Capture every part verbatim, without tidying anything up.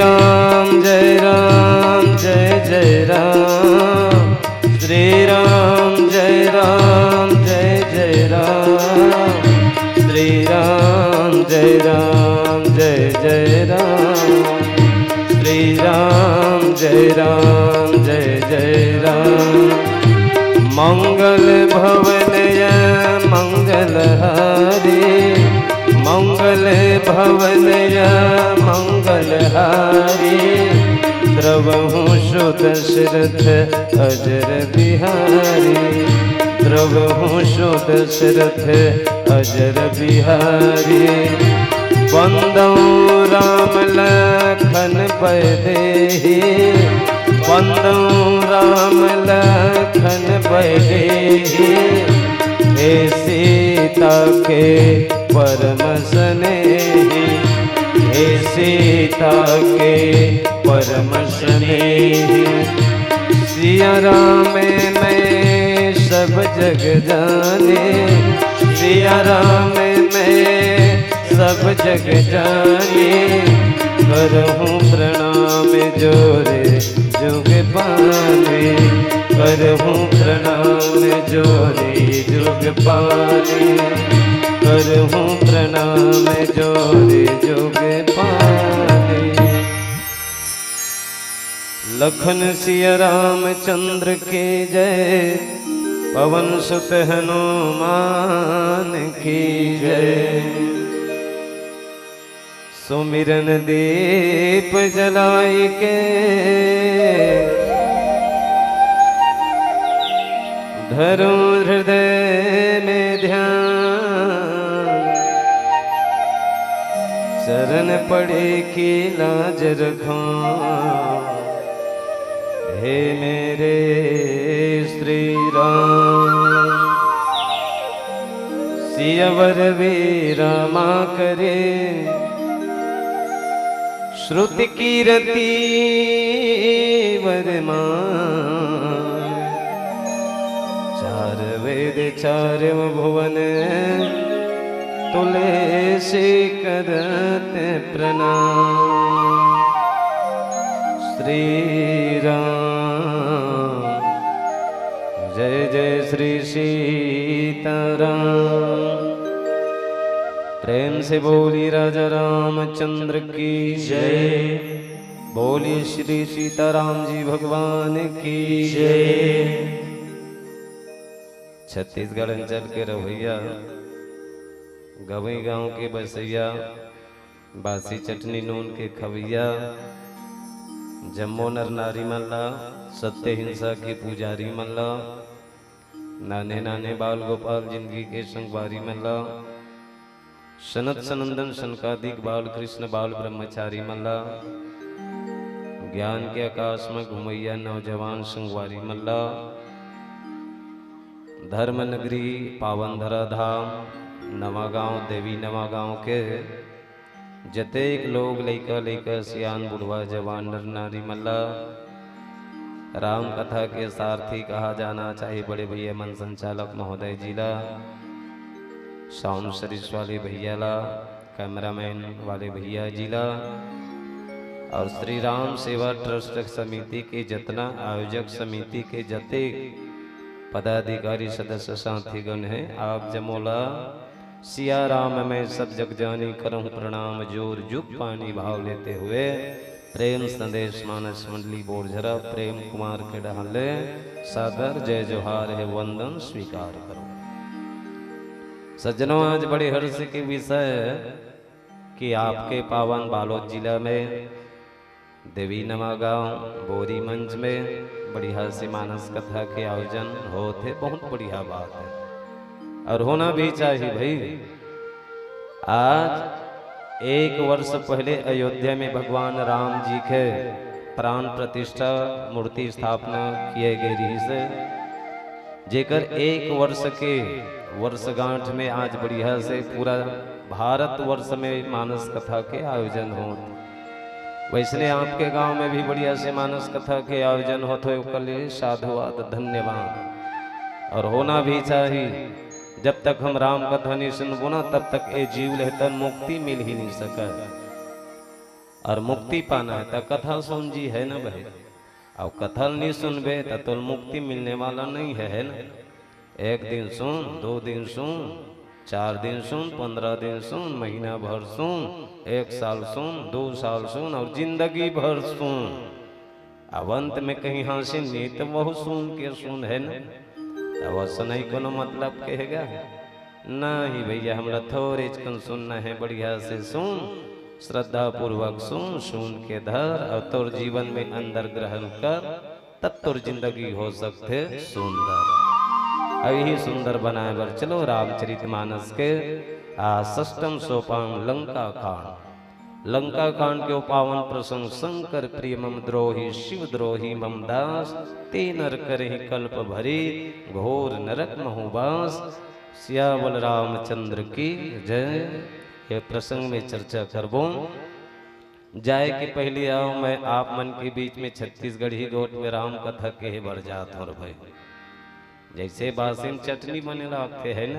राम जय राम जय जय राम, श्री राम जय राम जय जय राम, श्री राम जय राम जय जय राम, श्री राम जय राम जय जय राम। मंगल भवन या मंगल हारी, मंगल भवन या मंगल हारी, द्रवहु सो दशरथ अजर बिहारी, द्रवहु सो दशरथ अजर बिहारी। वंदौ राम लखन वैदेही, वंदौ राम लखन वैदेही, हे सीता के परम स्नेही, हे सीता के परम स्नेही। सिया राम मैं सब जग जानी, सिया राम मैं सब जग जानी, करहूँ प्रणाम जोरे जुग पानी, करहूँ प्रणाम जोरे जुग पानी, करहूँ प्रणाम जोरे जुग पानी। लखन सिया रामचंद्र की जय, पवन सुत हनुमान की जय। सुमिरन दीप जलाई के, धरूं हृदय में ध्यान, चरण पड़े की लाज रखूं, हे मेरे श्री राम। सियावर वीरा माँ करे, श्रुति कीरति वरमान। चार वेद चार भुवन, तुलसी करत प्रणाम। श्री राम, जय जय श्री सीताराम। प्रेम से बोली राजा रामचंद्र की जय। बोली श्री सीताराम जी भगवान की जय। छत्तीसगढ़ अंचल के रहवइया, गवई गांव के बसइया, बासी चटनी नून के खवइया, जम्मो नर नारी मन ला, सत्य हिंसा के पुजारी मन ला, नान्हे नान्हे बाल गोपाल जिंदगी के संगवारी मन ला, सनत सनंदन सनकादिक बाल कृष्ण बाल ब्रह्मचारी मन ला, ज्ञान के आकाश में घुमइया नौजवान संगवारी मन ला, धर्म नगरी पावन धरा धाम नवा गांव, देवी नवा गांव के जतेक लोग, लइका लइका, सियान बुढ़वा जवान नर नारी मन ला राम कथा के सारथी कहा जाना चाही बड़े भैया मन संचालक महोदय जी ला, साउंड सर्विस वाले भैया ला, कैमरामैन वाले भैया जी ला, और श्री राम सेवा ट्रस्ट समिति के जतना आयोजक समिति के जतेक पदाधिकारी सदस्य साथीगण हैं, आप जमोला सिया राम मैं सब जग जानी, करहूँ प्रणाम जोर जुग पानी भाव लेते हुए प्रेम संदेश मानस मंडली बोरझरा प्रेम कुमार के डहले सादर जय जोहार हे वंदन स्वीकार करो। सज्जनों, आज बड़े हर्ष के विषय कि आपके पावन बालोद जिला में देवी नवा गांव बोरी मंच में बढ़िया से मानस कथा के आयोजन होत हे, बहुत बढ़िया बात हे और होना भी चाहिए भाई। आज एक वर्ष पहले अयोध्या में भगवान राम जी के प्राण प्रतिष्ठा मूर्ति स्थापना किए गए रहिस हे, जेकर एक वर्ष के वर्षगांठ में आज बढ़िया से पूरा भारत वर्ष में मानस कथा के आयोजन होत। वैसने आपके गांव में भी बढ़िया से मानस कथा के आयोजन होत होय, ओकर लिए साधुवाद, धन्यवाद। और होना भी चाहिए। जब तक हम राम कथा नहीं सुनबो ना, तब तक ए जीव ले तन मुक्ति मिल ही नहीं सके। अउ मुक्ति पाना हे त कथा सुन जी, हे न भाई? अउ कथा ल नइ सुनबे त तोला मुक्ति मिलने वाला नइ हे, हे न? एक दिन सुन, दू दिन सुन, चार दिन सुन, पंद्रह दिन सुन, महीना भर सुन, एक साल सुन, दू साल सुन अउ जिंदगी भर सुन। अब अंत में कहीं हासिल नइ त वहू सुन के सुन, हे न? अब सुनई कोनो मतलब के हे गा? नहीं भैया, हमला थोरेच कन सुनना हे, बढ़िया से सुन, श्रद्धापूर्वक सुन, सुन के धर अउ तोर जीवन में अंदर ग्रहण कर, तब तोर जिंदगी हो सकथे सुंदर। अउ इही सुंदर बनाए बर चलो रामचरितमानस के आ षष्ठम सोपान लंका कांड। लंका कांड के ओ पावन प्रसंग, शंकर प्रिय मम द्रोही, शिव द्रोही मम दास, ते नर करहिं कल्प भरी, घोर नरक महु बास। सियावर रामचंद्र की जय। ये प्रसंग में चर्चा करबो। जाए के पहले आओ, मैं आप मन के बीच में छत्तीसगढ़ी गोठ में राम कथा कहे बर जात हों रे भाई। जैसे बासी म चटनी बने लागथे, हे न?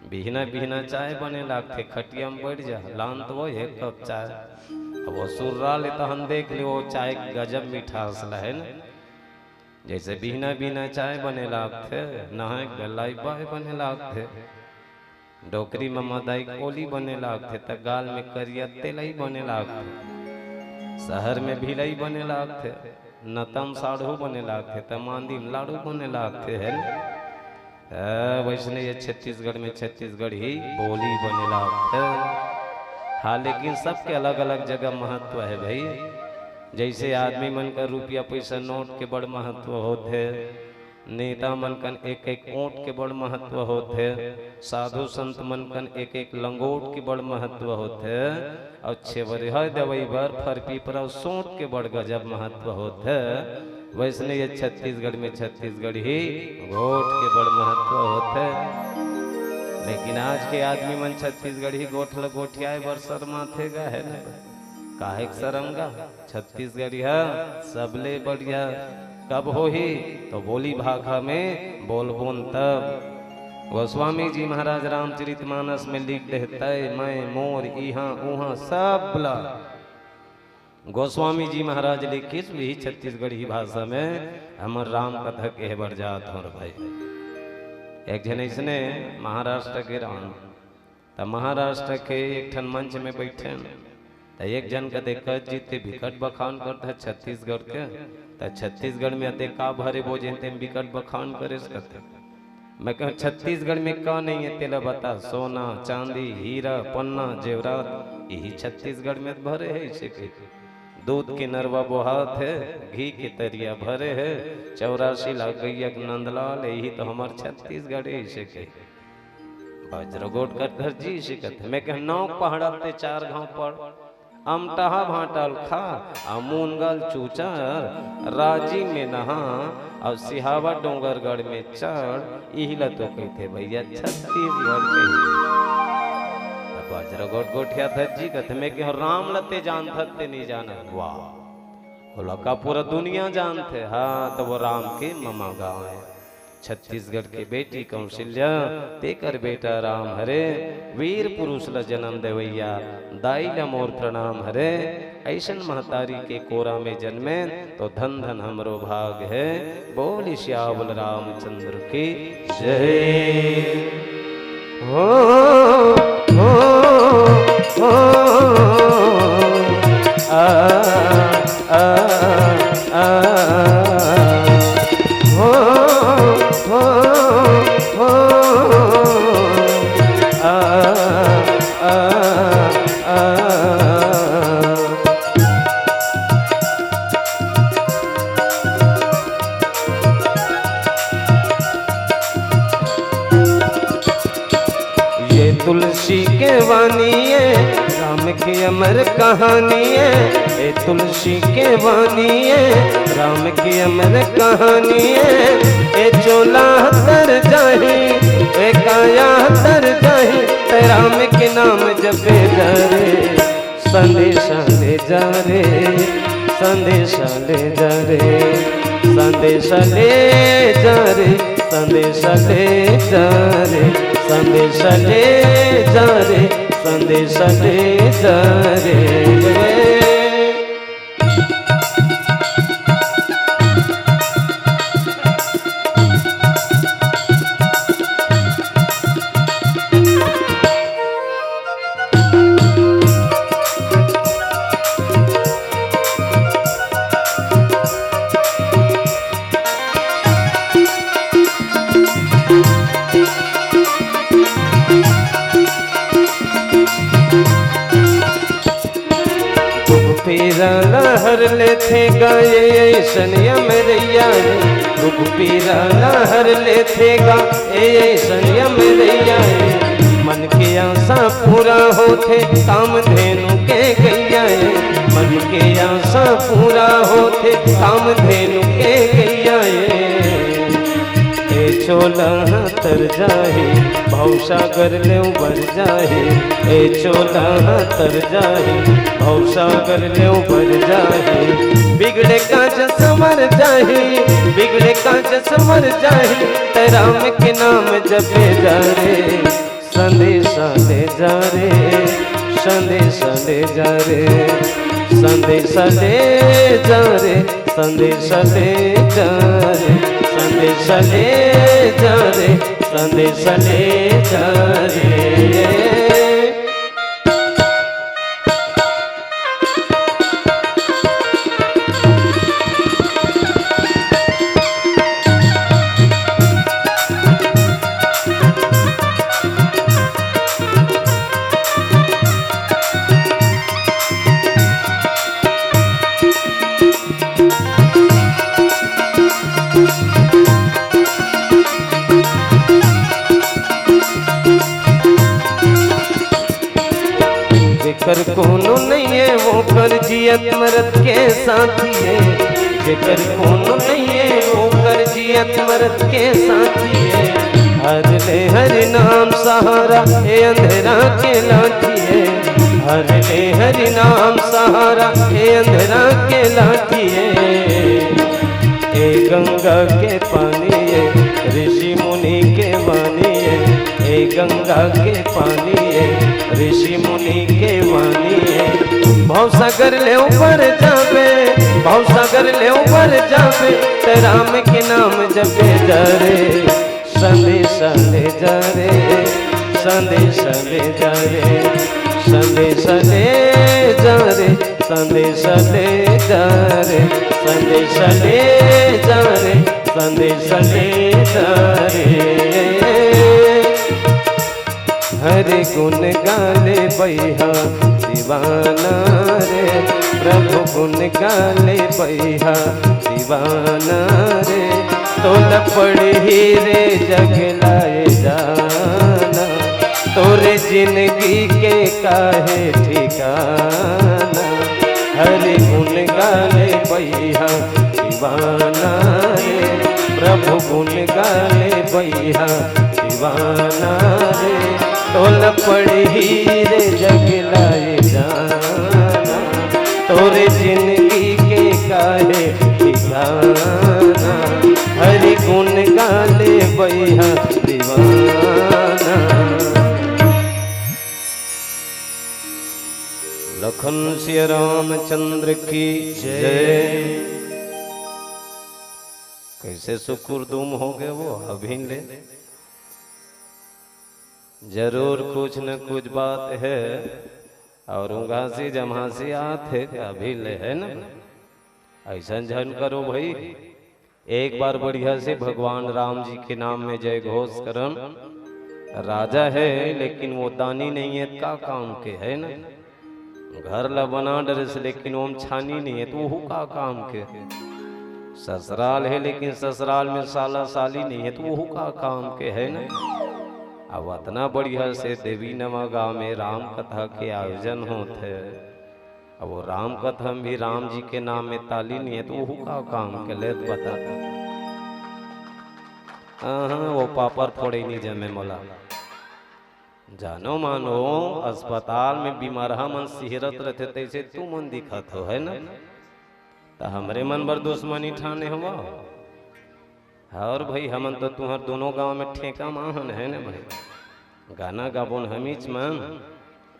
बिहना बिहना चाय बने लागथे, खटिया म बइठ जा, लान तो वो एक कप चाय। अब वो सुर्रा ले तहन देख ले, वो चाय के गजब मिठास ला, हे न? जैसे बिहना बिहना चाय बने लागथे, नहाए के बेला बाय बने लागथे। डोकरी म मदाई कोली बने लागथे, त गाल में करिया तेलई बने लागथे। शहर में भिलई बने लागथे, नतम साढ़ू बने लागथे, त मांदी म लाड़ू बने लागथे, हे न? अ, वैसने ये छत्तीसगढ़ में छत्तीसगढ़ी बोली बने लागथे। हाँ, लेकिन सबके अलग-अलग जगह महत्व हे भाई। जैसे आदमी मन का रुपया पैसा नोट के बड़ महत्व होथे, नेता मन कन एक-एक ओंठ के बड़ महत्व होथे, साधु संत मन कन एक-एक लंगोट के बड़ महत्व होथे, अउ छेवरिहा दवई बर फरपीपरा सोंठ के बड़ गजब महत्व होथे। वैसने ये छत्तीसगढ़ में छत्तीसगढ़ी गोठ के बड़ महत्व होथे। लेकिन आज के आदमी मन छत्तीसगढ़ी गोठ ल गोठियाए बर शर्माथे गा, हे न? काहे के शरम गा? छत्तीसगढ़िया सबले बढ़िया। कब होही? तो बोली भाखा में बोलबोन तब। गोस्वामी जी महाराज रामचरितमानस में लिख देहे, तय, मैं, मोर, इहाँ, उहाँ, सब ला। गोस्वामी जी महाराज लिखिस, वही छत्तीसगढ़ी भाषा में हमर राम कथा कहे बर जात हों रे भाई। एक झन अइसने महाराष्ट्र के राम, त महाराष्ट्र के एक ठन मंच में बइठेन, त एक झन कथे, "कस जी, ते बिकट बखान करथस छत्तीसगढ़ के, त छत्तीसगढ़ में अतेक का भरे बोझे, तेम बिकट बखान करेस?" कथे। मैं कहूँ, "छत्तीसगढ़ में का नइ हे, तेला बता?" "सोना, चांदी, हीरा, पन्ना, जेवरात, इही छत्तीसगढ़ में भरे हे," अइसे कहिथे। "दूध के नरवा बोहात हे, घी के तरिया भरे हे, चौरासी लाख गैया के नंदलाल, इही तो हमर छत्तीसगढ़ हे," अइसे कहिथे। बज्रगोट कटघर जी अइसे कथे। मैं कहूँ, "नौ पहाड़ा ते चार घांव पड़, अमटहा भांटा ल खा, अउ मुनगा ल चूचर, राजिम में नहा, अउ सिहावा डोंगरगढ़ में चढ़, इही ल तो कहिथे भैया छत्तीसगढ़ के।" त बज्रगोट गोठियाथे जी कथे, "मैं कहूँ, राम ल ते जानथस ते नइ जानस?" "वाह, ओला का पूरा दुनिया जानथे?" "हाँ, त वो राम के ममा गाँव हे।" छत्तीसगढ़ के बेटी कौशल्या, तेकर बेटा राम हरे, वीर पुरुष ल जन्म देवैया, दाई ल मोर प्रणाम हरे। अइसन महतारी के कोरा में जन्मे, तो धन धन हमरो भाग हे। बोल सियावर रामचंद्र की जय। हो, हो, हो, आ, आ, आ, हो, हो, हो, आ, आ, आ। ये तुलसी के वाणी है, राम के अमर कहानी है। ये तुलसी के वाणी है, राम के अमर कहानी है। ये चोला तर जाही, ये काया तर जाही, ते राम के नाम जपे जा रे। संदेशा ले जा रे, संदेशा ले जा रे, संदेशा ले जा रे, संदेशा ले जा रे, संदेशा ले जा रे, संदेशा ले जा रे। दुख पीरा ला हर लेथे गा ये अइसन अमरइया हे, दुख पीरा ला हर लेथे गा ये अइसन अमरइया हे। मन के आशा पूरा होथे कामधेनु के गइया हे, मन के आशा पूरा होथे कामधेनु के गइया हे। ए चोला ह तर जाही, भवसागर ले उबर जाही। ए चोला ह तर जाही, भवसागर ले उबर जाही। बिगड़े काज संवर जाही, बिगड़े काज संवर जाही। त राम के नाम जपे जा रे, संदेशा ले जा रे, संदेशा ले जा रे, संदेशा ले जा रे, संदेशा ले जा रे, संदेशा ले जा रे, संदेशा ले जा रे। जेकर कोनो नइये, ओकर जियत मरत के साथी हे। जेकर कोनो नइये, ओकर जियत मरत के साथी हे। हर ले हरि नाम सहारा, ए अंधेरा के लाठी हे। हर ले हरि नाम सहारा, ए अंधेरा के लाठी हे। ए गंगा के पानी हे, ऋषि मुनि के वाणी हे। ए गंगा के पानी हे, ऋषि मुनि के वाणी हे। भवसागर ले उबर जाबे, भवसागर ले उबर जाबे, त राम के नाम जपे जा रे। संदेशा ले जा रे, संदेशा ले जा रे, संदेशा ले जा रे, संदेशा ले जा रे, संदेशा ले जा रे, संदेशा ले जा रे। हरि गुण गाले बइहा दीवाना रे, प्रभु गुण गाले बइहा दीवाना रे। तोला पड़ही रे जग लाए जाना, तोरे जिनगी के काहे ठिकाना। हरि गुण गाले बइहा दीवाना रे, प्रभु गुण गाले बइहा दीवाना रे। तोला पड़ही रे जग लाए जाना, तोरे जिनगी के काहे ठिकाना। हरि गुण गाले बइहा दीवाना। लखन सिया रामचंद्र की जय। कैसे सुकुर दुम हो गए वो अभी ले। जरूर कुछ न कुछ बात हे। अउ उंघासी जम्हासी आत हे अभी ले, हे ना? अइसन झन करो भई, एक बार बढ़िया से भगवान राम जी के नाम में जय घोष करन। राजा हे लेकिन वो दानी नइ हे, का काम के, हे ना? घर ला बना डरिस लेकिन ओम छानी नइ हे, त ओहू का काम के? ससुराल हे लेकिन ससुराल में साला साली नइ हे, त ओहू का काम के, हे ना? अब अतना बढ़िया से देवी नवा गाँव में राम कथा के आयोजन होत हे। अब वो राम कथा में भी राम जी के नाम में ताली नइ हे, त ओहू का काम के? ले त बता। अहाँ, वो पापड़ फोड़े नइ जमे मोला। जानो मानो, अस्पताल में बीमारहा मन सिहरत रथे, तइसे तुमन दिखत हो, हे ना? त हमरे मन बर दुश्मनी ठाने हवा? अउ भई, हमन तो तुंहर दूनों गांव में ठेका मा हन, हे ना भई? गाना गाबोन हमीच मन,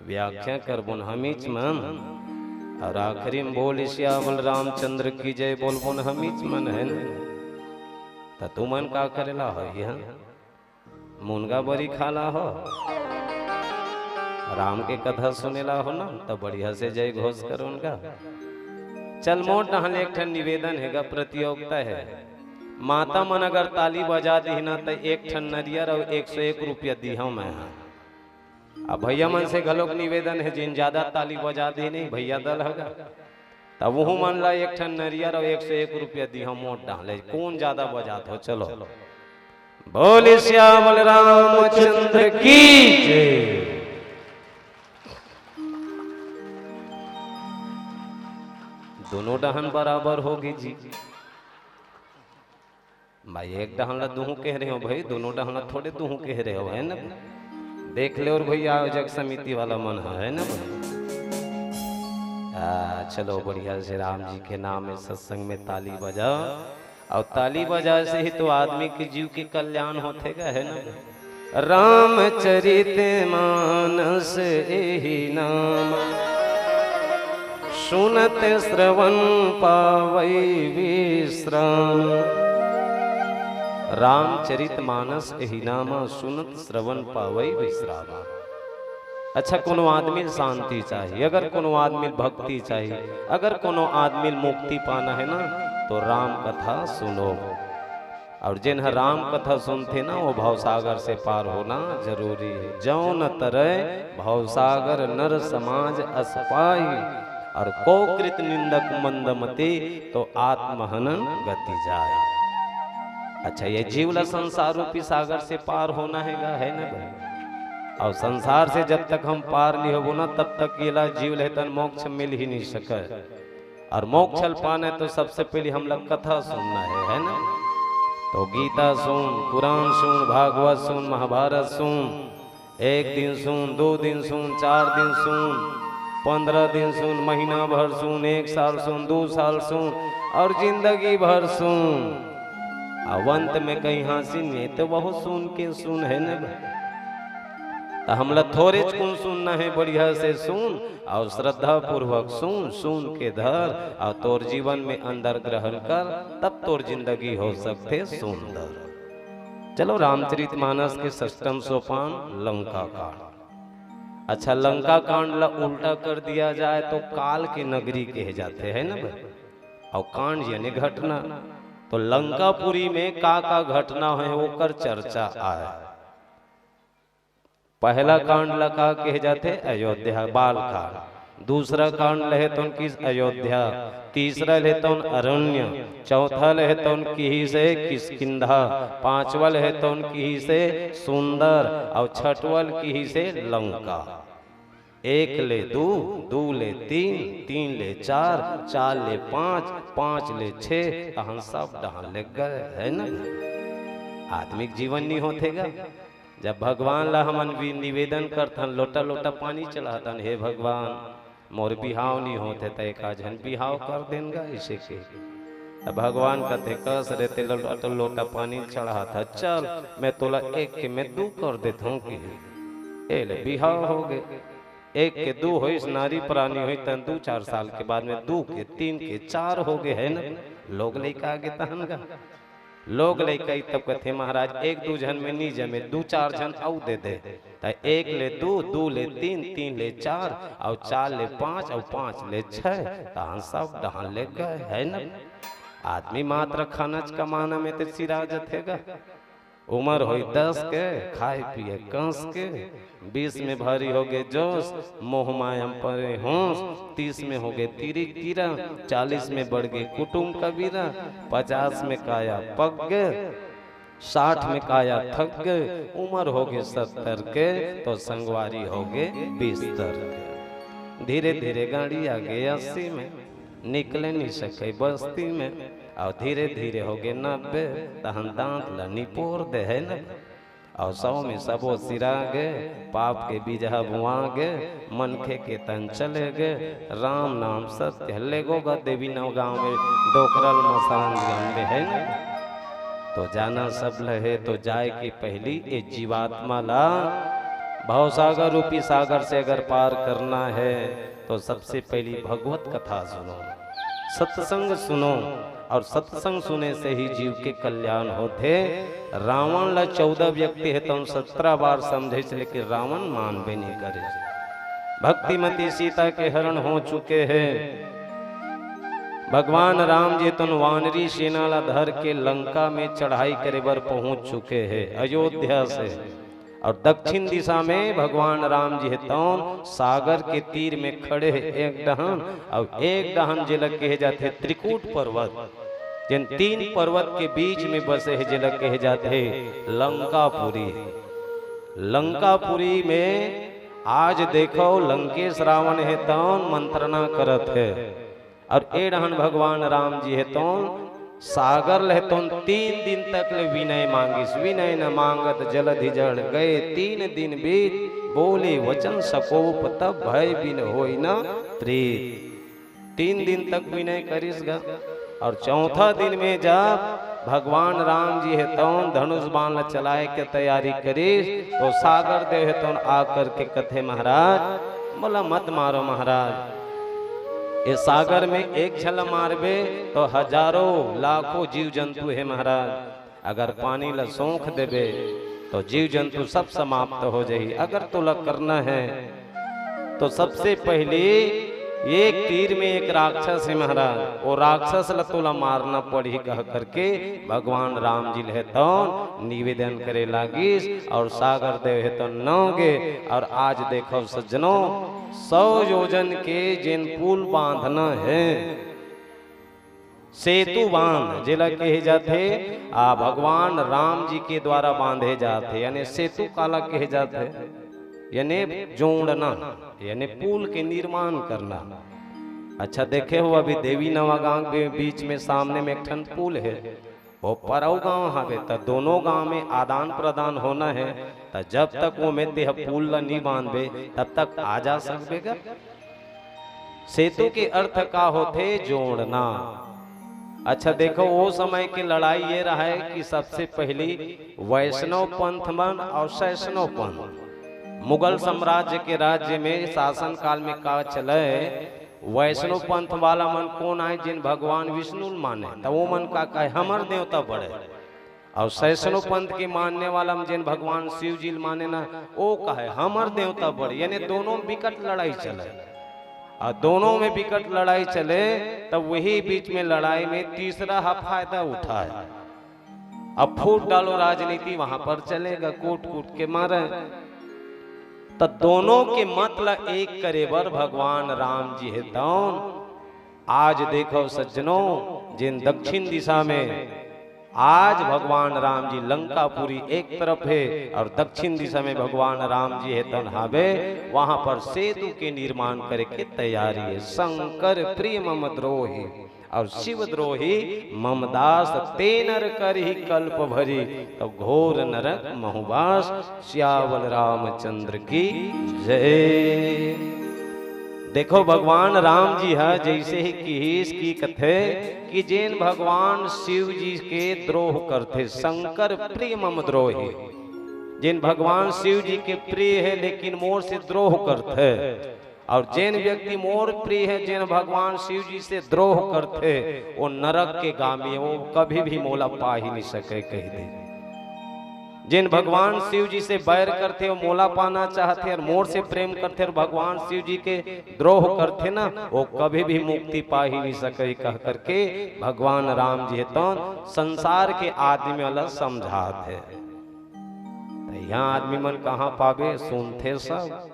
व्याख्या करबोन हमीच मन, अउ आखिरी में बोल सियावर रामचंद्र की जय बोलबोन हमीच मन, हे ना? त तुमन का करेला हो इहाँ? मुनगा बरी खाला हो, राम के कथा सुनेला हो ना, त बढ़िया से जय घोष करो उनका। चल, मोर डहन ले एक ठन निवेदन हे गा, प्रतियोगिता हे। माता मन अगर ताली बजा दिही ना, त एक ठन नरियर अउ एक सौ एक रुपया दिहव मैं हा। अब भैया मन से घलोक निवेदन हे, जिन ज्यादा ताली बजा दे नहीं भैया दल हगा, तब वहू मन ला एक ठन नरियर अउ एक सौ एक रुपया दिहा मोट डाले, कौन ज्यादा बजात हो। चलो, बोले सियावर रामचंद्र की जय। दोनों डहन बराबर होगे जी। मैं एक डहन ला दुहूं कह रहे हो भाई, दोनों डहन ला थोड़े दुहूं कह रहे हो, है ना? देख ले और भैया, आयोजक समिति वाला मन है, है ना भाई? आ, चलो, बढ़िया से राम जी के नाम में सत्संग में ताली बजाओ। और ताली बजाए से ही तो आदमी के जीव के कल्याण होथे गा, है ना? रामचरित मानस एही नाम, सुनत श्रवण पावई विश्राम। रामचरित मानस एही नाम, सुनत श्रवण पावई विश्राम। अच्छा, कोनो आदमी ल शांति चाहिए, अगर कोनो आदमी ल भक्ति चाहिए, अगर कोनो आदमी ल मुक्ति पाना है ना, तो राम कथा सुनो। और जेन ह राम कथा सुनथे ना, वो भवसागर से पार होना जरूरी है। जौन तरय भवसागर नर समाज अस पाही, और को कृत निंदक मंदमती, तो आत्महनन गति जाय। अच्छा, ये जीव ला संसार रूपी सागर से पार होना है गा, है ना भाई? और संसार से जब तक हम पार नहीं होबो ना, तब तक येला जीव लेतन मोक्ष मिल ही नहीं सके। और मोक्ष ल पाना है तो सबसे पहले हम लोग कथा सुनना है, है ना? तो गीता सुन, कुरान सुन, भागवत सुन, महाभारत सुन, एक दिन सुन, दो दिन सुन, चार दिन सुन, पन्द्रह दिन सुन, महीना भर सुन, एक साल सुन, दो साल सुन, और जिंदगी भर सुन। अब अंत में कहीं हाँसी नहीं तो बहुत सुन के सुन, है ना भाई? तो हमला थोड़े कुन सुनना है, बढ़िया से सुन और श्रद्धा पूर्वक सुन, सुन के धर और तोर जीवन में अंदर ग्रहण कर, तब तोर जिंदगी हो सकथे सुंदर। चलो, रामचरित मानस के षष्टम सोपान लंका कांड। अच्छा, लंका कांड ला उल्टा कर दिया जाए तो काल के नगरी कहे जाथे, है ना भाई? और कांड यानी घटना। तो लंकापुरी में का का घटना है, ओकर चर्चा आय। पहला कांड ला का कहे जाथे? अयोध्या, बाल कांड। दूसरा कांड लहे तौन किस? अयोध्या। तीसरा लहे तौन अरण्य। चौथा लहे तौन किहिसे? किष्किंधा। पांचवा लहे तौन किहिसे? सुंदर। और छठवल किहिसे? लंका। एक ले दू, दू ले तीन, तीन ले चार, चार ले पांच, पांच ले छे, तहन सब डहन ले गए, है ना? आत्मिक जीवन नहीं होथे गा। जब भगवान ला हमन भी निवेदन करथन, लोटा लोटा पानी चढ़ाथन, "हे भगवान, मोर बिहाव नहीं होथे, त एक आध झन बिहाव कर देन गा," इसे के। अब भगवान कथे, "कस रे, ते लोटा लोटा पानी चढ़ाथा, चल, मैं तोला एक के में दू कर देथौं," कि ए ले बिहाव हो गे। एक के दू होइस, नारी प्राणी होई, तन दू चार साल के बाद में दू के, तीन के, चार हो गे, है ना? लोग लइका आगे तहन गा। लोग लइका ई तब कथे, "महाराज, एक दू झन में नी जमे, दू चार झन अउ दे दे।" त एक ले दू, दू ले तीन, तीन ले चार, अउ चार ले पांच, अउ पांच ले छह, तहन सब डहन ले गए, है ना? आदमी मात्र खाना च कमाना में ते सिरा जथे गा। उमर होई दस के, खाए पिए कंस के, बीस में भारी हो गे जोश, मोह माया में परे होश, तीस में हो गे तिरिक कीरा, चालीस में बढ़ गे कुटुम कबीरा, पचास में काया पक गे, साठ में काया थक गे, उमर हो गे सत्तर के, तो संगवारी हो गे बिस्तर के। धीरे धीरे गाड़ी आ गे अस्सी में, निकले नहीं सके बस्ती में, और धीरे धीरे हो गे नब्बे, तहन दांत ला निपोर दे, है ना? और सौ में सबो सिरा गे, पाप के बीजहा बुआ गे, मनखे के तन चले गे, राम नाम सत्य ले गो गा देवी नवगांव में डोकरल मसान गंगे, है ना? तो जाना सब लहे, तो जाए के पहली ए जीवात्मा ला भवसागर रूपी सागर से अगर पार करना है, तो सबसे पहली भगवत कथा सुनो, सत्संग सुनो, और सत्संग सुने से ही जीव के कल्याण होथे। रावण ला चौदह व्यक्ति हे, तौन सत्रह बार समझे से, लेकिन रावण मानबे नहीं करे। भक्तिमती सीता के हरण हो चुके हैं। भगवान राम जी तौन वानरी सेना ला धर के लंका में चढ़ाई करे बर पहुंच चुके हैं अयोध्या से। और दक्षिण दिशा में भगवान राम जी हे तौन सागर के तीर में खड़े हे एक डहन, और एक डहन जेला कहे जाथे त्रिकूट पर्वत, जेन तीन पर्वत के बीच में बसे हे, जेला कहे जाथे लंकापुरी। लंकापुरी में आज देखो लंकेश रावण हे तौन मंत्रणा करत हे, और ए डहन भगवान राम जी हे तौन सागर ले तौन तीन दिन तक ले विनय मांगिस। विनय न मांगत जलधि जड़ गए तीन दिन बीत, बोले वचन सकोप तब भय बिन होई न प्रीत। तीन दिन तक विनय करिस गा, और चौथा दिन में जब भगवान राम जी हे तौन धनुष बाण ल चलाए के तैयारी करिस, तो सागर देव हे तौन आकर के कथे, महाराज, मोला मत मारो महाराज, ए सागर में एक झन ल मारबे तो हजारों लाखों जीव जंतु हे महाराज, अगर पानी ल सोख देबे तो जीव जंतु सब समाप्त हो जाही। अगर तोला करना हे तो सबसे पहली एक तीर में एक राक्षस हे महाराज, वो राक्षस ल तोला मारना पड़ही, कह करके भगवान राम जी ले तौन निवेदन करे लागिस, और सागर देव हे तौन नव गे। और आज देखो सज्जनों, सौ योजन के जेन पुल बांधना हे, सेतु बांध जेला कहे जाथे, आ भगवान राम जी के द्वारा बांधे जाथे, यानी सेतु काला कहे जाथे, यानी जोड़ना, यानी पुल के निर्माण करना। अच्छा देखे हो, अभी देवी नवा गांव के बीच में सामने में एक ठन पुल हे, वो परऊ गांव हवे, त दोनों गांव में आदान प्रदान होना हे, त जब तक वो में तेह पुल ल नी बांधबे तब तक आ जा सकबे गा। सेतु के अर्थ का होथे? जोड़ना। अच्छा देखो, वो समय के लड़ाई ये रहा है कि सबसे पहली वैष्णव पंथ मन और शैष्णव पंथ, मुगल साम्राज्य के राज्य में शासन काल में का चले, वैष्णव पंथ वाला मन कौन आए, जिन भगवान विष्णु ल माने, त वो मन का कहे, हमर देवता बड़े। और शैष्णव पंथ के मानने वाला मन जिन भगवान शिव जी ल माने ना, वो कहे, हमर देवता बड़े। यानी दोनों में विकट लड़ाई चले, और दोनों में विकट लड़ाई चले, तब वही बीच में लड़ाई में तीसरा हा फायदा उठाए। अब फूट डालो राजनीति, वहां पर चलेगा, कूट कूट के मारे। त दोनों के मत ल एक करे बर भगवान राम जी हे तौन। आज देखो सज्जनों, जिन दक्षिण दिशा में आज भगवान राम जी लंकापुरी एक तरफ हे और दक्षिण दिशा में भगवान राम जी हे तौन हावे, वहां पर सेतु के निर्माण करे के तैयारी हे। शंकर प्रिय मम द्रोही और शिव द्रोही मम दास, ते नर करही कल्प भरी, तब घोर नरक महुवास। सियावर रामचंद्र की जय। देखो भगवान राम जी हा जैसे ही किहिस की कथे कि जेन भगवान शिव जी के द्रोह करथे, शंकर प्रिय मम द्रोही, जेन भगवान शिव जी के प्रिय हे लेकिन मोर से द्रोह करथे, और जेन व्यक्ति मोर प्रिय हे, जेन भगवान शिव जी से द्रोह करथे, वो नरक के गामी हे, वो कभी भी मोला पा ही नहीं सके, कह दे। जेन भगवान शिव जी से बैर करथे, वो मोला पाना चाहथे, और मोर से प्रेम करथे और भगवान शिव जी के द्रोह करथे ना, वो कभी भी मुक्ति पा ही नहीं सके, कह करके भगवान राम जी हे तौन संसार के आदमी वाला समझात हे। त यहाँ आदमी मन कहाँ पाबे? सुनथे सब,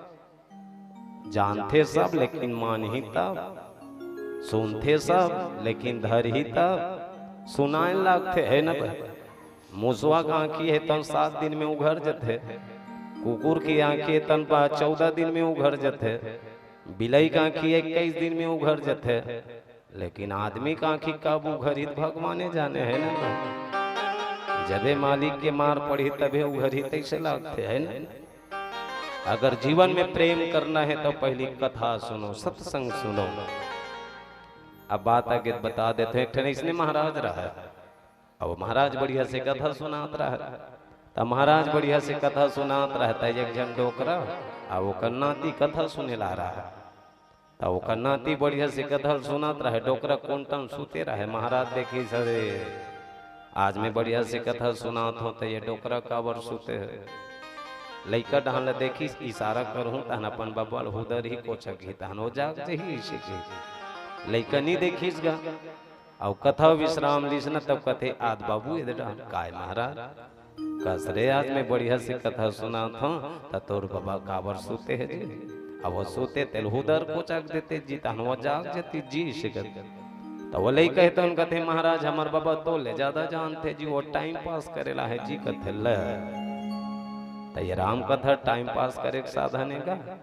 जानथे सब, लेकिन मानही तब। सुनथे सब, लेकिन धरही तब। सुनाए लागथे, हे न भाई? मुसवा के आँखी हे तन सात दिन में उघर जथे, कुकुर के आँखी हे तन पा चौदह दिन में उघर जथे, बिलई के आँखी इक्कीस दिन में उघर जथे, लेकिन आदमी के आँखी कब उघरही त भगवाने जाने, हे न भाई? जबे मालिक के मार पड़ही तबे उघरही, तैसे लागथे, हे न? अगर जीवन में प्रेम करना हे तो पहली कथा सुनो, सत्संग सुनो। अब बात आगे बता देथे, एक ठन इसने महाराज रहा, अब महाराज बढ़िया से कथा सुनात रहा, त महाराज बढ़िया से कथा सुनात रहा, त एक झन डोकरा, अब ओकर नाती कथा सुने ला रहा, त ओकर नाती बढ़िया से कथा सुनात रहे, डोकरा कोन टन सुते रहे, महाराज देखिस, अरे, आज मैं बढ़िया से कथा सुनात हों, त ये डोकरा काबर सुते हे? लइका डहन ल देखिस, इशारा करहूं, तहन अपन बबा ल हुदरही, कोचकही, तहन ओ जाग जही, अइसे कही। लइका नी देखिस गा, अउ कथा विश्राम लिस न, तब कथे, आद बाबू, एदे डहन, काय महाराज? कस रे, आज मैं बढ़िया से कथा सुनात हूँ, त तोर बबा काबर सूते हे जी? अब वो सूते तेल हुदर कोचक देते जी, तहन वो जाग जती जी, अइसे कथे। त वो लइका हे त उन कथे, महाराज, हमर बबा तो ले जादा जानथे जी, वो टाइम पास करे ला हे जी, कथे ले। त ये राम कथा टाइम पास करे के साधन हे का?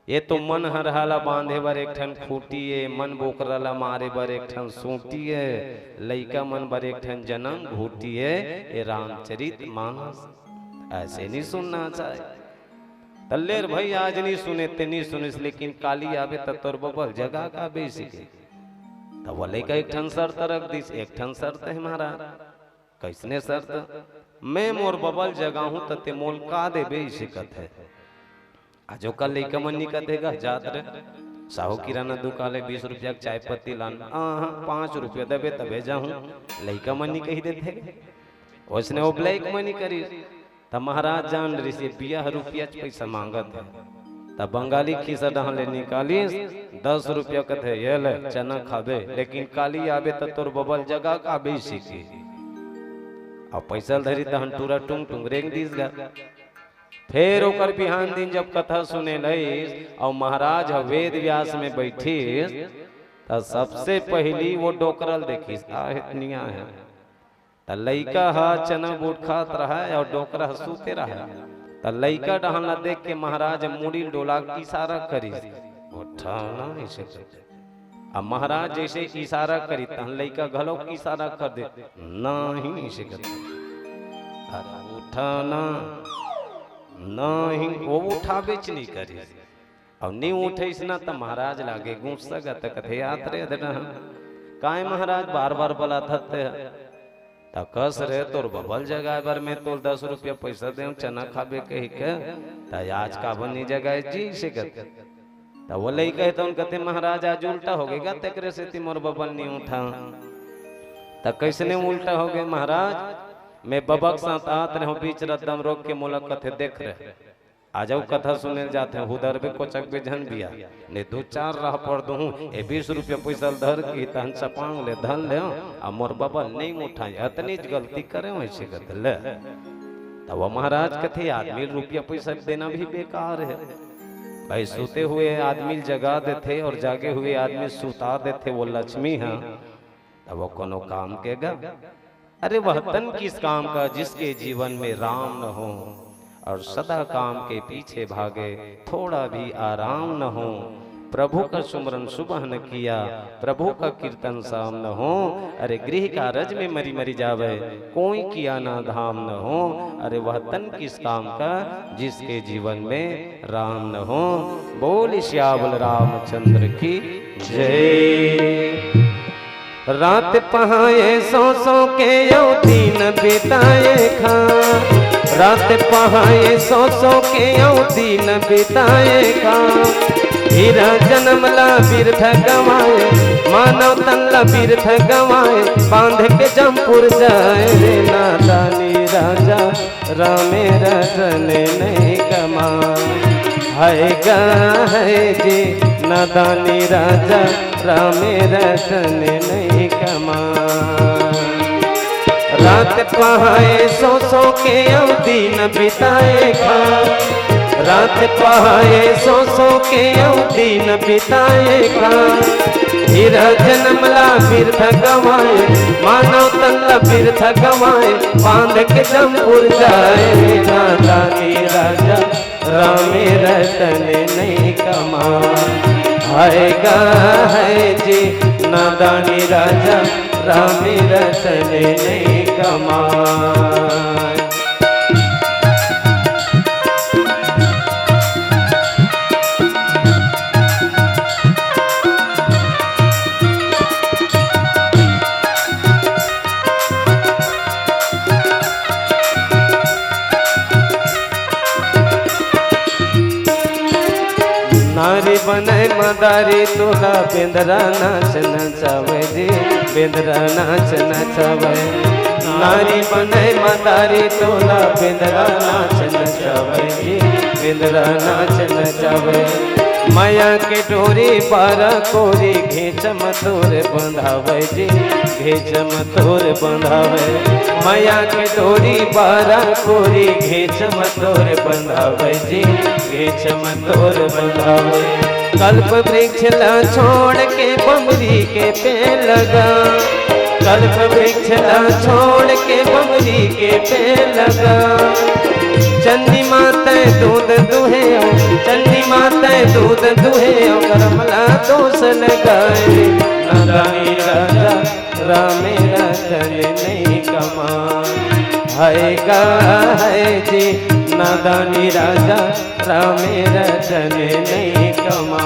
ये तो मन हरहा ला बांधे बर एक ठन खूंटी ए, मन बोकरा ला मारे बर एक ठन सूंटी ए, लइका मन बर एक ठन जनम घूंटी ए, ये रामचरित मानस। अइसे नहीं सुनना चाहे। त ले रे भई, आज नहीं सुने ते नहीं सुनिस, लेकिन काली आबे त तोर बबल जगा का बेसी के। त वो लइका एक ठन शर्त रख दिस, एक ठन शर्त हे महाराज। कइसने शर्त? मैं मोर बबल जगाहूं त ते मोल का देबे, अइसे कथे। आज ओकर लइका मन नी कथे गा, जात रे साहू किराना दुकान ले बीस रुपया के चाय पत्ती लान, आहा, पाँच रुपया देबे तभे जाहूं, लइका मन नी कहि देथे। ओइसने वो ब्लैक मनी करिस, त महाराज जान रिस ये बियाह रुपया च पइसा मांगत हे। त बंगाली खीसा डहन ले निकालिस दस रुपया, कथे, ये ले चना खाबे, लेकिन काली आबे त तोर बबल जगा का बेसी के। अब पइसा ल धरिस तहन टूरा टुंग टुंग रेंग दिस गा। फेर ओकर बिहान दिन जब कथा सुने लइस अउ महाराज ह वेद व्यास में बइठिस, त सबसे पहिली वो डोकरा ल देखिस, आहे त निया हे। त लइका ह चना बूट खात रहय अउ डोकरा ह सूते रहय। त लइका डहन ला देख के महाराज मुड़ी ल डोला के इशारा करिस, "उठा ना," अइसे कथे। अब महाराज जइसे इशारा करिस, तहन लइका घलो इशारा कर दे, "नहीं," अइसे कथे। "अरे उठा ना, नहीं," वो उठाबेच नहीं करिस। अउ नी उठइस ना, त महाराज लागे गुस्सा गा, त कथे, "आत रे अदना, काय महाराज बार बार बलाथस ते?" त कस रे, तोर बबल जगाए बर मैं तोल दस रुपया पइसा देंव, चना खाबे कहि के, त आज काबर नी जगाए जी, अइसे कथे। त वो लइका हे त उन कथे, "महाराज, आज उल्टा होगे गा, तेकरे सेती मोर बबल नी उठा।" त कइसने उल्टा होगे महाराज? मैं बबा के साथ आत रहेंव, बीच रद्दा म रोक के मोला कथे, "देख रे, आ जाओ, कथा सुने ल जात हन, हुदर बे कोचक बे झन बिया, ने दू चार राह पड़ दूहूं, ए बीस रुपया पइसा ल धर के तहन चपांग ले धन ले, आ मोर बबा ल नइ उठाय, अतनीच गलती करेंव," अइसे कथे ले। त वो महाराज कथे, "आदमी ल रुपया पइसा देना भी बेकार हे। भाई, सुते हुए आदमी ल जगा देथे अउ जागे हुए आदमी ल सुता देथे वो लक्ष्मी ह, त वो कोनो काम के गा?" अरे वह तन किस काम का जिसके जीवन में राम न हो, और सदा काम के पीछे भागे, थोड़ा भी आराम न हो। प्रभु का सुमरन सुबह न किया, प्रभु का कीर्तन शाम न हो। अरे गृह का रज में मरी मरी जावे, कोई किया ना धाम न हो। अरे वह तन किस काम का जिसके जीवन में राम न हो। बोल सियावल रामचंद्र की जय। रात पहाए सो सो के अउ दिन बिताए खां, रात पहाए सो सो के अउ दिन बिताए खां। हीरा जनम ला बिरथ गंवाए, मानव तन ला बिरथ गंवाए, बांध के जमपुर जाए रे नादानी राजा। रामे रतन नहीं कमा, है गा है जी नादानी राजा, रामे रतन नहीं कमा। रात पहाए सो सो के अउ दिन बिताए खां, रात पहाए सो सो के अउ दिन बिताए खां। हीरा जनम ला बिरथ गंवाए, मानव तन ला बिरथ गंवाए, बांध के जमपुर जाए नादानी राजा, रामे रतन नहीं कमा। है गा है जी नादानी राजा, रामे रतन नहीं कमा। नारी बने मदारी तोला बेंदरा नाच नचावे जी, बेंदरा नाच नचावे। नारी बने मदारी तोला बेंदरा नाच नचावे जी, बेंदरा नाच नचावे। मया के डोरी बारा कोरी घेचम तोर बंधावे जी, घेचम तोर बंधावे। मया के डोरी बारा कोरी घेचम तोर बंधावे जी, घेचम तोर बंधावे। कल्प वृक्ष ला छोड़ के बमरी के पेड़ लगा, कल्प वृक्ष ला छोड़ के बमरी के पेड़ लगा। चंडी माते दूध दुहे, चंडी माते दूध दुहे, करमला दोष लगाए। नादानी राजा रामे रतन नहीं कमा, है गा है जी। नादानी राजा रामे रतन नहीं कमा।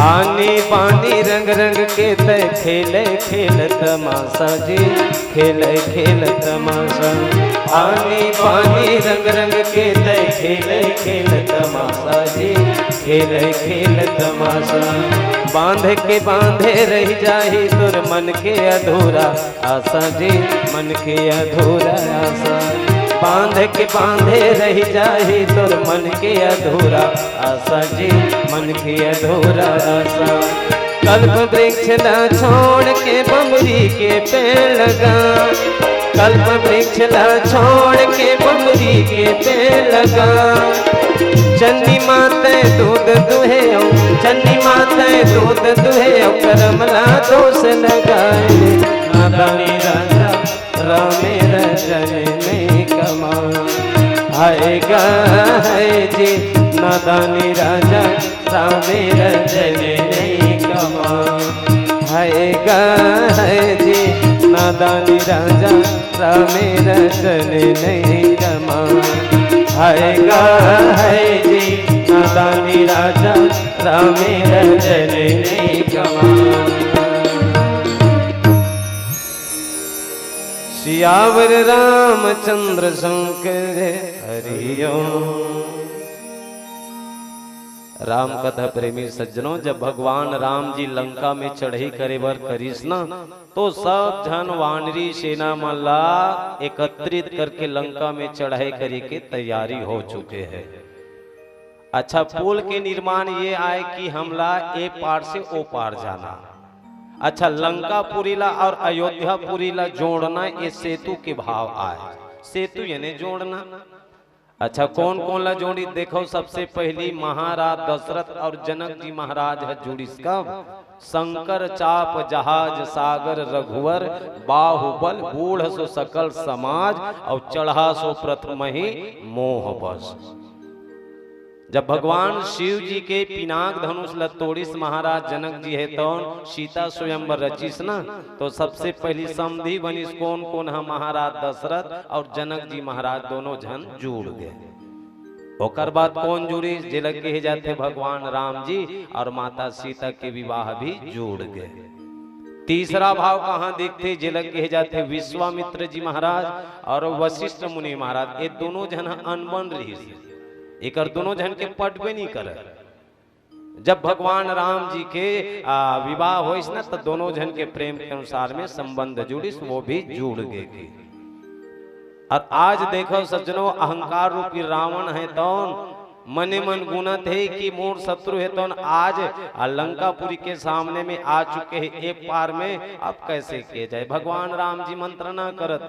आनी पानी रंग रंग के तय खेले खेल तमाशा जी, खेले खेल तमाशा। आनी पानी रंग रंग के तय खेले खेल तमाशा जी, खेले खेल तमाशा। बांध के बांधे रह जाही तोर मन के अधूरा आशा जी, मन के अधूरा आशा। बांध के बांधे रह जाही तोर मन के अधूरा आशा जी, मन के अधूरा आशा। कल्प वृक्ष ला छोड़ के बमरी के पेड़ लगा, कल्प वृक्ष ला छोड़ के बमरी के पेड़ लगा। चंडी माते दूध दुहे, चंडी माते दूध दुहे, करमला दोष लगाए। नादानी राजा रामे रतन नहीं कमा, है गा है जी। नादानी राजा रामे रतन नहीं कमा, है गा है जी। नादानी राजा रामे रतन नहीं कमा, है गा है जी। नादानी राजा रामे रतन नहीं कमा। सियावर रामचंद्र शंकर हरिओम। राम कथा प्रेमी सज्जनों, जब भगवान राम जी लंका में चढ़ई करे बर करिस ना, तो सब झन वानरी सेना मन ला एकत्रित करके लंका में चढ़ई करे के तैयारी हो चुके हे। अच्छा, पुल के निर्माण ये आय कि हमला ए पार से ओ पार जाना। अच्छा, लंकापुरी ला और अयोध्यापुरी ला जोड़ना, ये सेतु के भाव आय। सेतु यानी जोड़ना। अच्छा, कौन कौन ला जोड़ी? देखो, सबसे पहली महाराज दशरथ और जनक जी महाराज ह जुड़िस कब? शंकर चाप जहाज सागर रघुवर, बाहुबल बूढ़ सो सकल समाज, और चढ़ा सो प्रथम ही मोह बस। जब भगवान शिव जी के पिनाक धनुष ल तोड़िस महाराज जनक जी हे, तौन सीता स्वयंवर रचिस न, तो सबसे पहली समधी बनिस कौन कौन ह? महाराज दशरथ और जनक जी महाराज दोनों झन जुड़ गए। ओकर बाद कौन जुड़िस? जेला कहे जाथे भगवान राम जी और माता सीता के विवाह भी जुड़ गए। तीसरा भाव कहाँ दिखथे? जेला कहे जाथे विश्वामित्र जी महाराज और वशिष्ठ मुनि महाराज, ये दोनों झन ह अनबन रहिस, एकर दोनों झन के पटबे नहीं करे। जब भगवान राम जी के, आ, विवाह होइस ना, तो दोनों झन के प्रेम के अनुसार में संबंध जुड़िस, वो भी जुड़ गे के। और आज देखो सज्जनों, अहंकार रूपी रावण हे तौन मने मन गुनत हे कि मोर शत्रु हे तौन आज आ लंकापुरी के सामने में आ चुके हे, ए पार में अब कैसे किए जाए? भगवान राम जी मंत्रणा करत।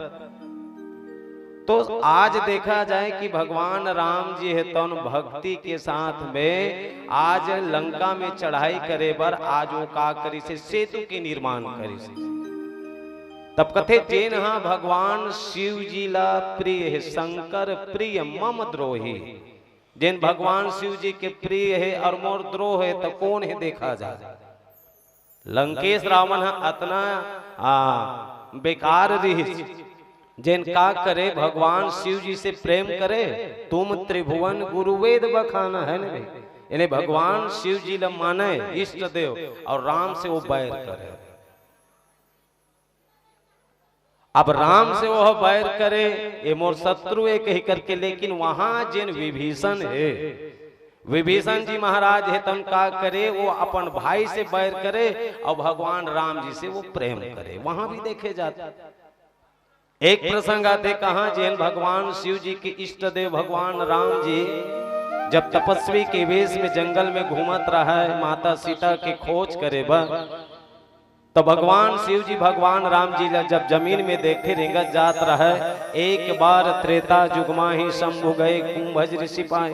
तो आज देखा जाए कि भगवान राम जी हे तौन भक्ति के साथ में आज लंका में चढ़ाई करे बर आज वो का करिस हे? सेतु के निर्माण करिस हे। तब कथे, जेन हा भगवान शिव जी ला प्रिय हे, शंकर प्रिय मम द्रोही, जेन भगवान शिव जी के प्रिय हे और मोर द्रोह हे, तो कौन हे? देखा जाए, लंकेश रावण ह अतना, आ, बेकार रिहिस, जेन का करे, भगवान शिव जी से प्रेम करे। तुम त्रिभुवन गुरु वेद बखान, है न भाई? यानी भगवान शिव जी ल माने इष्ट देव, और राम से वो बैर करे। अब राम से वह बैर करे, ये मोर शत्रु है कही करके, लेकिन वहां जेन विभीषण है, विभीषण जी महाराज है, तन का करे, वो अपन भाई से बैर करे और भगवान राम जी से वो प्रेम करे, वहां भी देखे जाते। एक प्रसंग आते, कहा जेन भगवान शिव जी के इष्ट देव भगवान राम जी जब तपस्वी के वेश में जंगल में घूमत रहा है, माता सीता के खोज करे बर, तो भगवान शिव जी भगवान राम जी ला जब जमीन में देखे रेंगत जात रहे, एक बार त्रेता जुग माही शंभु गए कुंभज ऋषि पाए।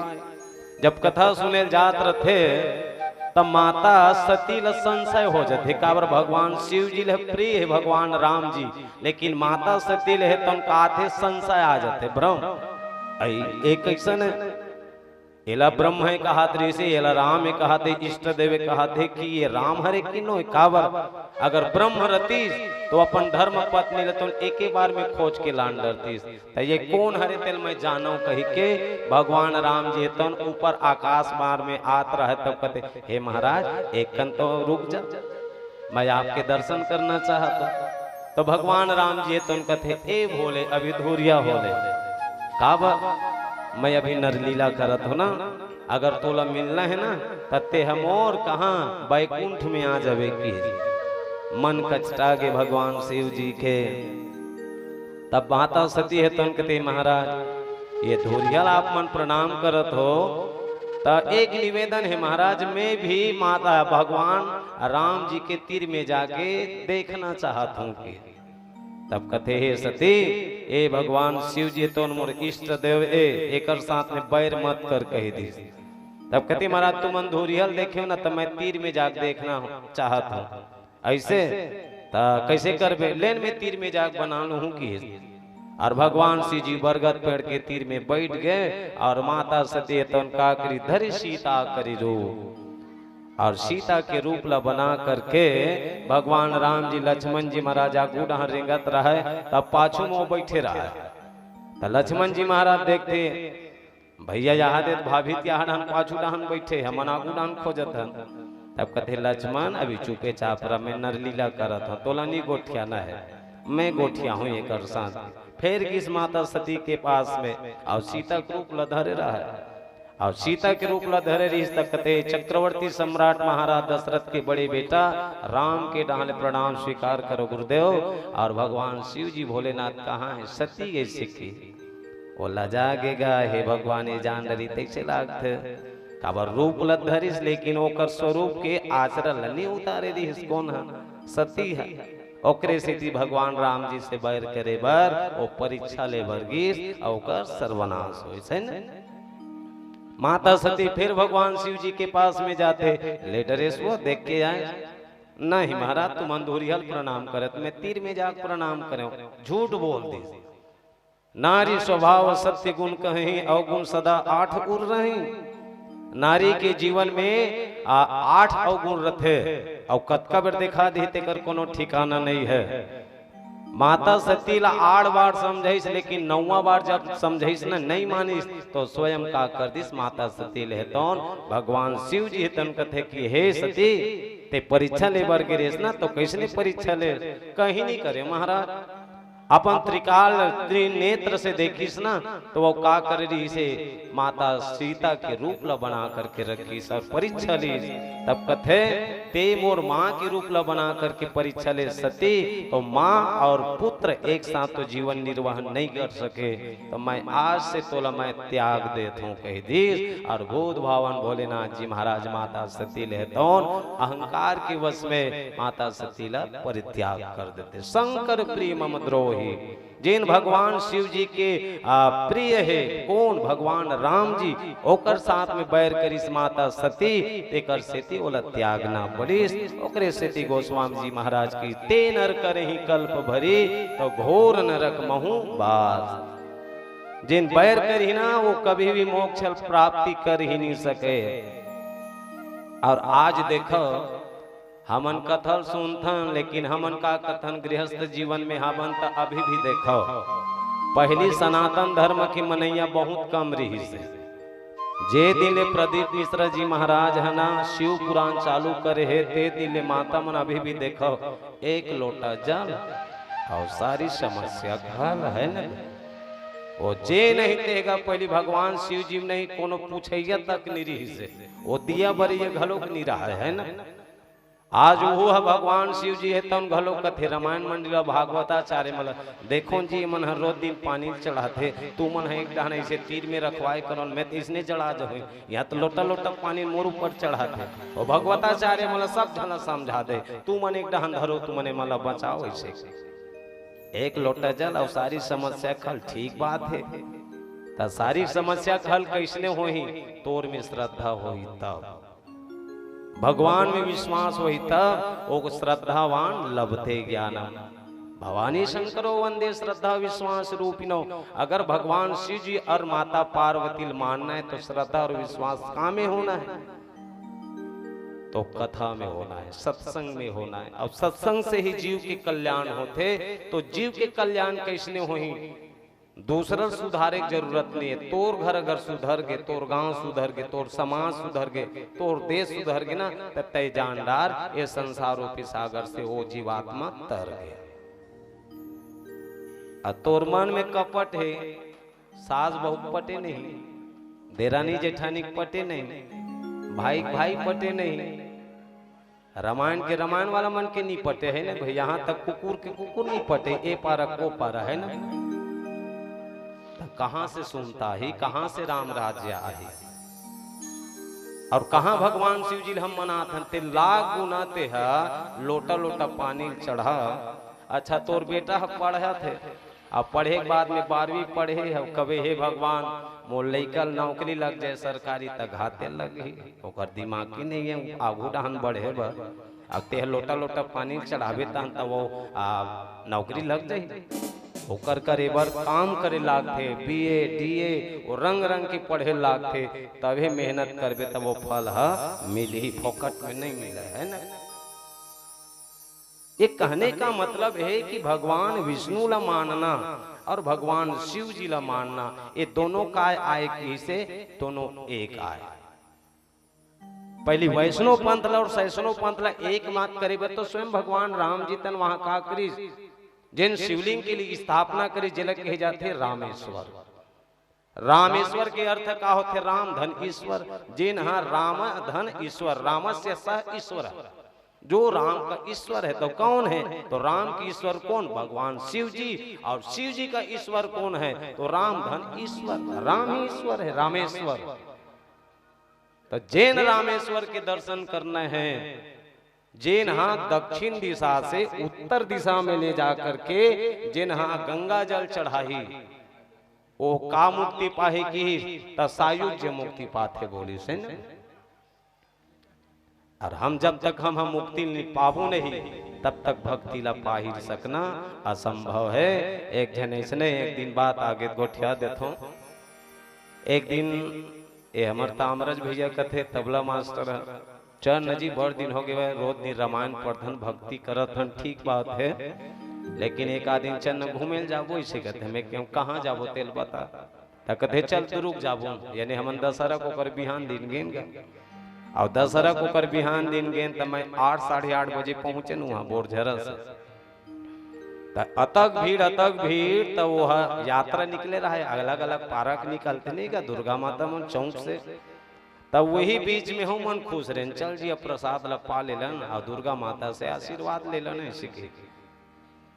जब कथा सुने जात रथे, तब माता सती ला संशय हो जाथे, काबर भगवान शिव जी ले प्रिय है भगवान राम जी, लेकिन माता सती ले तन काथे संशय आ जाथे, भ्रम। आई एक कैसन है? एला ब्रह्म है कहत रहिसे, एला राम है कहत हे, इष्ट देव है कहत हे कि ये राम हरे कि नो, काबर अगर ब्रह्म रतीस तो अपन धर्म पत्नी ले तो एके बार में खोज के लान डरतीस। त ये कौन हरे तेल मैं जानव कही के भगवान राम जी तन ऊपर आकाश मार में आत रहे, तब कहते, हे महाराज, एक कन तो रुक जा, मैं आपके दर्शन करना चाहत हूँ। तो भगवान राम जी तन कहते, ए भोले, अभी धुरिया होले, काबर मैं अभी नरलीला करत हो ना, अगर तोला मिलना है ना, त ते ह मोर कहाँ बैकुंठ में आ जावे की। मन कचटा गे भगवान शिव जी के। तब माता सती है तन कहते, महाराज, ये धुरिया ला आप मन प्रणाम करत हो, त एक निवेदन है महाराज, मैं भी माता भगवान राम जी के तीर में जाके देखना चाहत हूँ कि। तब कथे, हे सती, ए भगवान शिव जी तोन मोर इष्ट देव ए, एकर साथ में बैर मत कर कही दिस। तब कथे, महाराज, तुमन धुरिया ल देखे हो ना, त मैं तीर में जाके देखना हो, चाहत हूँ। ऐसे त कैसे करबे? लेन में तीर में जाके बना लूँ कि। और भगवान शिव जी बरगद पेड़ के तीर में बैठ गए और माता सती तोन का करी, धरी सीता करी रूप। और सीता के रूप ला बना करके भगवान राम जी लक्ष्मण जी महाराज आगू डहन रेंगत रहे, तब पाछू में वो बैठे रहे। त लक्ष्मण जी महाराज देखते, भैया यहाँ देत भाभी तिया डहन पाछू डहन बैठे, हमन आगू डहन खोजत हन। तब कथे, लक्ष्मण, अभी चुपे चाप रह, मैं नरलीला करत हूँ, तोला नहीं गोठियाना है, मैं गोठिया हूँ एक साथ। फिर गिस माता सती के पास में और सीता के रूप ला धरे रहे। और सीता के रूप ला धरे रहिस त कथे, चक्रवर्ती सम्राट महाराज दशरथ के बड़े बेटा राम के डहन ले प्रणाम स्वीकार करो गुरुदेव। और भगवान शिव जी भोलेनाथ कहाँ है? सती गई सिक्की। वो लजा गे गा, हे भगवान, ये जान डरी तैसे लागथे। काबर रूप ल धरिस, लेकिन ओकर स्वरूप के आचरण ल नहीं उतारे दिस। कौन है? सती है। ओकरे सेती भगवान राम जी से बैर करे बर वो परीक्षा ले बर गिस, अउ ओकर सर्वनाश होइस, है न? माता सती फिर भगवान शिव जी के पास में जाथे, ले डरेस वो, देख के आए। नहीं महाराज, तुमन धुरिया ल प्रणाम करत, मैं तीर में जाके प्रणाम करेंव। झूठ बोल दिस। नारी स्वभाव सत्य गुण कही, अवगुण सदा आठ उर रही। नारी के जीवन में आ, आठ अवगुण रथे, अउ कतका बेर देखा दी तेकर कोनो ठिकाना नहीं है। माता सती ला आठ बार समझाइस, लेकिन नौवा बार जब समझाइस न, नहीं मानिस, तो स्वयं का कर दिस माता सती ले तौन भगवान शिव जी तन कथे कि हे सती, ते परीक्षा ले बर गिरेस ना, तो कैसने परीक्षा ले? कहीं नहीं करे महाराज। अपन त्रिकाल त्रिनेत्र से देखिस ना, तो वो का करे रहिसे, माता सीता के रूप ला बना करके रखिस और परीक्षा लीस। तब कथे, ते मोर माँ के रूप ला बना करके परीक्षा ले सती, तो माँ और पुत्र एक साथ तो जीवन निर्वाह नहीं कर सके, तो मैं आज से तोला मैं त्याग देत हूँ कह दिस। और भूत भावन भोलेनाथ जी महाराज माता सती ले तौन अहंकार के वश में माता सती ला परित्याग कर देते। शंकर प्रिय मम द्रोही, जेन भगवान शिव जी के, आ, प्रिय हे, कौन? भगवान राम जी, ओकर साथ में बैर करिस माता सती, तेकर सेती ओला त्यागना पड़िस। ओकरे सेती गोस्वामी जी महाराज की, "ते नर करही कल्प भरी, तो घोर नरक महु बास।" जेन बैर करही ना, वो कभी भी मोक्ष प्राप्ति कर ही नहीं सके। और आज देखो, हमन कथा ल सुनथन, लेकिन हमन का कथन, गृहस्थ जीवन में हमन त अभी भी देखो, पहली सनातन धर्म के मनैया बहुत कम रहिस हे। जे दिन ले प्रदीप मिश्रा जी महाराज ह ना शिव पुराण चालू करे हे, ते दिन ले माता मन अभी भी देखो, एक लोटा जल, अउ सारी समस्या के हल हे न। ओ जे नहीं तेगा, पहिली भगवान शिव जी नहीं कोनो पूछइया तक नहीं रहिस हे। ओ दिया बरइया घलोक नहीं रहय, हे न। आज ओहू ह भगवान शिव जी हे, तउन घलोक कथे रामायण मंडली अउ भागवताचार्य मन ल, "देखो जी, एमन ह रोज दिन पानी चढ़ाथे, तुमन ह एक डहन अइसे तीर में रखवाए करो, मैं त इसने जड़ा जहूँ, इहाँ त लोटा लोटा पानी मोर ऊपर चढ़ाथे।" ओ भगवताचार्य मन ल सब झन ल समझा दे, "तुमन एक डहन धरो, तुमन एमन ल बचाओ।" अइसे एक लोटा जल अउ सारी समस्या के हल, ठीक बात हे। त सारी समस्या के हल कइसने होही? तोर में श्रद्धा होही तब। भगवान में विश्वास होही तब ओ श्रद्धावान लभते ज्ञानम। भवानी शंकरो वंदे श्रद्धा विश्वास रूपिणो। अगर भगवान शिव जी अउ माता पार्वती ल मानना हे त श्रद्धा अउ विश्वास का में होना हे? त कथा में होना हे, सत्संग में होना हे। अउ सत्संग से ही जीव के कल्याण होथे, त जीव के कल्याण कइसने होही? दूसरा ल सुधारे के जरूरत नहीं हे। तोर घर अगर सुधर गे, तोर गांव सुधर गे, तोर समाज सुधर गे, तोर देश सुधर गे ना, त तय जान डार, ए संसार रूपी सागर से ओ जीवात्मा तर गे। अउ तोर मन में कपट हे, सास बहू पटे नहीं, देरानी जेठानी के पटे नहीं, भाई के भाई पटे नहीं, रामायण के रामायण वाला मन के नहीं पटे हे ना भई, इहाँ तक कुकुर के कुकुर नहीं पटे, ए पारा को पारा, हे ना। त कहाँ से सुनता ही, कहाँ से राम राज्य आही? अउ कहाँ भगवान शिव जी ल हम मनात हन, ते लाख गुना ते ह लोटा लोटा पानी ल चढ़ा। अच्छा, तोर बेटा ह पढ़त हे, अब पढ़े के बाद में बारहवीं पढ़े हे, अब कबे, "हे भगवान, मोर लइका ल नौकरी लग जाए सरकारी, त घाते लगही।" ओकर दिमाग ही नहीं हे आगू डहन बढ़े बर। अब तेह लोटा लोटा पानी चढ़ाबे तहन त वो, आ, नौकरी लग जाही। ओकर करे बर काम करे लागथे, बीए, डीए, वो रंग रंग के पढ़े लागथे, तभे मेहनत करबे त वो फल ह मिलही, फोकट में नहीं मिले, हे ना? ये कहने का मतलब हे कि भगवान विष्णु ला मानना अउ भगवान शिव जी ला मानना, ये दोनों काय आय कहिसे, दोनों एक आय। पहिली वैष्णव पंथ ला अउ शैष्णव पंथ ला एक मात करे बर तो स्वयं भगवान राम जी तन वहां का करिस, जेन शिवलिंग के लिए स्थापना करिस, जेला कहे जाथे रामेश्वर। रामेश्वर के अर्थ का होथे? राम धन ईश्वर। जेन ह राम धन ईश्वर, रामस्य सः ईश्वर। जो राम का ईश्वर है तो कौन है? तो राम की ईश्वर कौन? भगवान शिव जी। और शिव जी का ईश्वर कौन है? तो राम धन ईश्वर, राम ही ईश्वर है, रामेश्वर। तो जेन रामेश्वर के दर्शन करना है, जेन हा दक्षिण दिशा से उत्तर दिशा में ले जा करके जेन हा गंगा जल चढ़ाही, ओ का मुक्ति पाही किहिस? त सायुज्य मुक्ति पाथे बोलिस हे न। अउ हम जब तक हम, हम मुक्ति नहीं पाबो नहीं, तब तक भक्ति ला पा ही सकना असंभव है। एक झन अइसने एक दिन बात आगे गोठिया देथों। एक दिन ए हमर तामरज भैया कथे, तबला मास्टर ह, "चल न जी, बड़ दिन हो गए, रोज दिन रामायण पढ़थन, भक्ति करत हन, ठीक बात है, लेकिन एक आध दिन चल न घूमे ल जाबो," अइसे कथे। मैं कहूँ, "कहाँ जाबो, तेल बता।" त कथे, "चल दुरुग जाबो।" यानी हमन दशहरा के ओकर बिहान दिन गेन गा। अउ दशहरा के ओकर बिहान दिन गेन, त मैं आठ, साढ़े आठ बजे पहुँचेन उहाँ बोरझरा से। त अतक भीड़, अतक भीड़, त वो ह यात्रा निकले रहे, अलग-अलग पारा के निकलते नहीं का दुर्गा माता मन चौक से। त वही बीच में हमन खुश रहेन, "चल जी, अब प्रसाद ला पा लेलन अउ दुर्गा माता से आशीर्वाद लेलन," अइसे कहिके।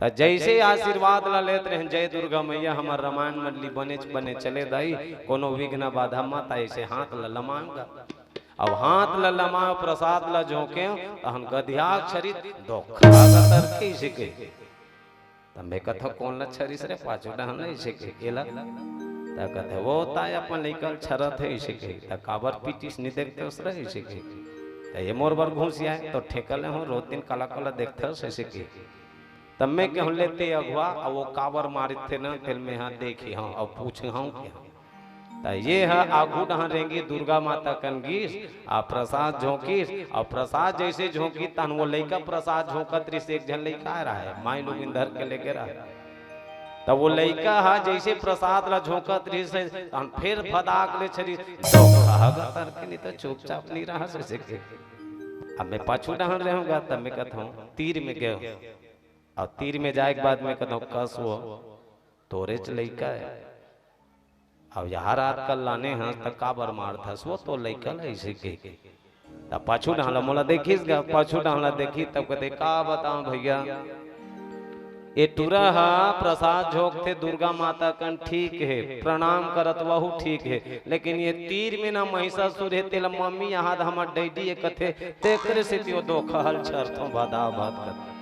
त जइसे आशीर्वाद ला लेत रहेन, "जय दुर्गा मैया, हमर रामायण मंडली बनेच बने चले दाई, कोनो विघ्न बाधा मत आए," अइसे हाथ ला लमांगा। अब हाथ ला लमाय, प्रसाद ला झोंके, तहन गधिया छरिस, "धोखा गतर," कहिके। त मैं कथों, "कोन ला छरिस रे, पाछू डहन ला?" अइसे कहिके एला। त कथे, "वो ताय अपन लइका ल छरत हे," अइसे कहिके। "त काबर पीटिस, नहीं देखतेस रे?" अइसे कहिके। "त ये मोर बर घुसियाय, त ठेका ले हों, रोज दिन काला काला देखतेस," अइसे कहिके। त मैं कहूँ, "ले ते अगुवा, अउ वो काबर मारिस ते न, तेला मैं हा देखे हौं अउ पूछे हौं के।" त ये ह आगू डहन रेंगे दुर्गा माता कन गिस, अउ प्रसाद झोंकिस, अउ प्रसाद जइसे झोंकिस, तहन वो लइका प्रसाद झोंकत रिहिस, एक झन लइका आय रहय, माई लोगिन धर के लेगे रहय। त वो लइका ह जइसे प्रसाद ला झोंकत रिहिस, तहन फेर फदाक ले छरिस, "धोखा गतर के," नहीं त चुपचाप नहीं रहय, अइसे कहिके। अब मैं पाछू डहन रहेंव गा, त मैं कथों, तीर में गेंव। अब तीर में जाए के बाद में कहता हूँ, कस वो तोरेच लइका है। अब यार आजकल लाने हंस त काबर मारथस, वो तो लइका ल, ऐसे कह के। तब पाछू डाहला मोला देखिस गा, पाछू डाहला देखी तब कहते, का बताऊं भैया, ये टूरा हा प्रसाद झोंकथे दुर्गा माता कन, ठीक है, प्रणाम करत वहू ठीक है, लेकिन ये तीर में ना महिषासुर है, तेला मम्मी यहाँ हमर डैडी ये कथे, तेकरे सेती वो दो खहल छरथों भदा भद कर।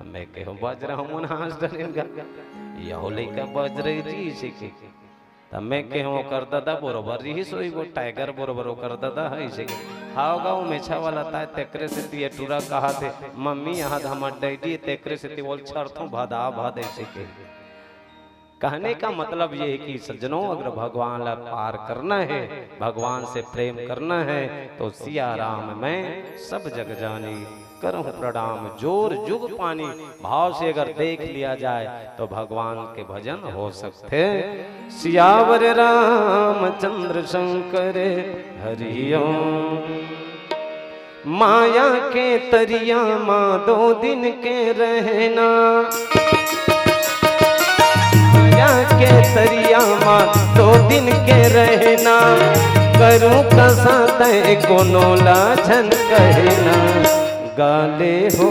मैं कहूँ, बजरंग मन हंस डरेन गा, यहो लइका बजरंग जी से के। तब मैं कहूँ, ओकर ददा बरोबर रिहिस होही, वो टाइगर बरोबर ओकर ददा है इसे के। हाव गा, वो मेछा वाला ताय, तेकरे सेती ये टूरा कहाथे, मम्मी यहाँ हमर डैडी, तेकरे सेती ओल छरथों भदा भद ऐसे के। कहने का मतलब ये है कि सज्जनों, अगर भगवान ला पार करना है, भगवान से प्रेम करना है, तो सिया राम मैं सब जग जानी, करहूँ प्रणाम जोर जुग पानी। भाव से अगर देख लिया जाए तो भगवान के भजन हो सकते। सियावर रामचंद्र शंकर हरिओम। माया के तरिया मा दो दिन के रहना, माया के तरिया मा दो दिन के रहना, करूं कसा तय कोनो ला झन कहना। गाले हो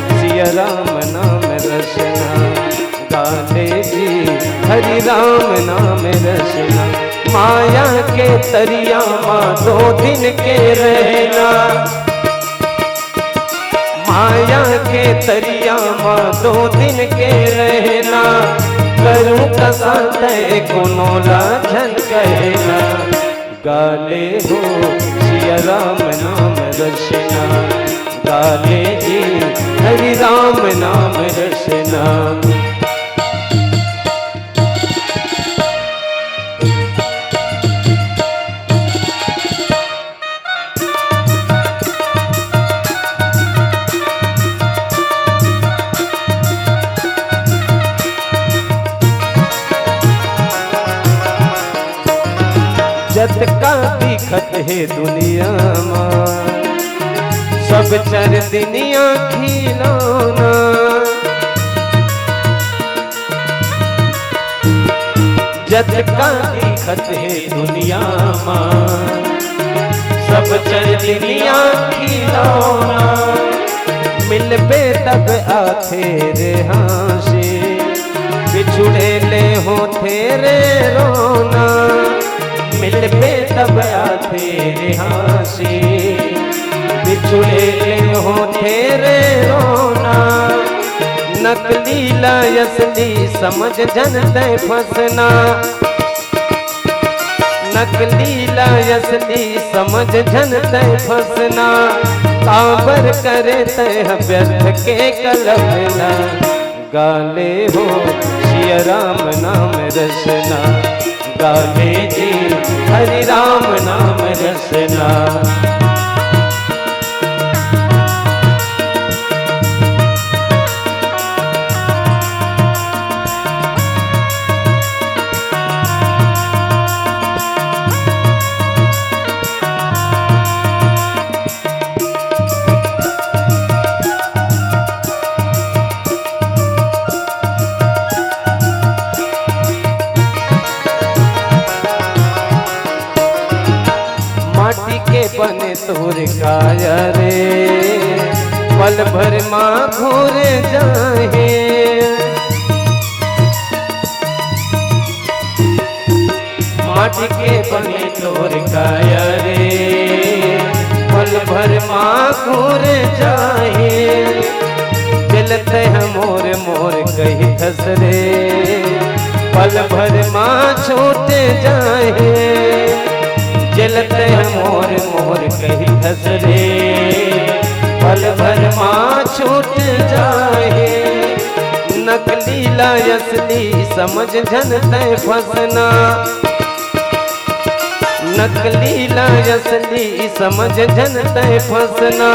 सिया राम नाम रसना, गाले जी हरि राम नाम रसना। माया के तरिया मा दो दिन के रहना, माया के तरिया मा दो दिन के रहना, करूं कसा तय कोनो ला झन कहना। गाले हो सिया राम नाम रसना, गाले जी हरि राम नाम रसना। जतका दिखत हे दुनिया मा, सब चर दिनिया खिलौना। जतका दिखत हे दुनिया मा, सब चर दिनिया खिलौना। मिलबे तब आथे रे हाँसी, बिछुड़े ले होथे रे रोना। मिलबे तब आथे रे हाँसी, बिछुड़े ले होथे रे रोना। नकली ला असली समझ झन तय फंसना, नकली ला असली समझ झन तय फंसना। काबर करे तय व्यर्थ के कल्पना। गाले हो सिया राम नाम रसना, गाले जी हरि राम नाम रसना। माटी के बने तोर काया रे, पल भर मा घुर जाहे। माटी के बने तोर काया रे, पल भर मा घुर जाहे। जलत हमोर मोर कहिथस रे, पल भर मा छूट जाहे। जलत हमोर मोर कहिथस रे, पल भर मा छूट जाहे। नकली ला असली समझ झन तय फंसना, नकली ला असली समझ झन तय फंसना।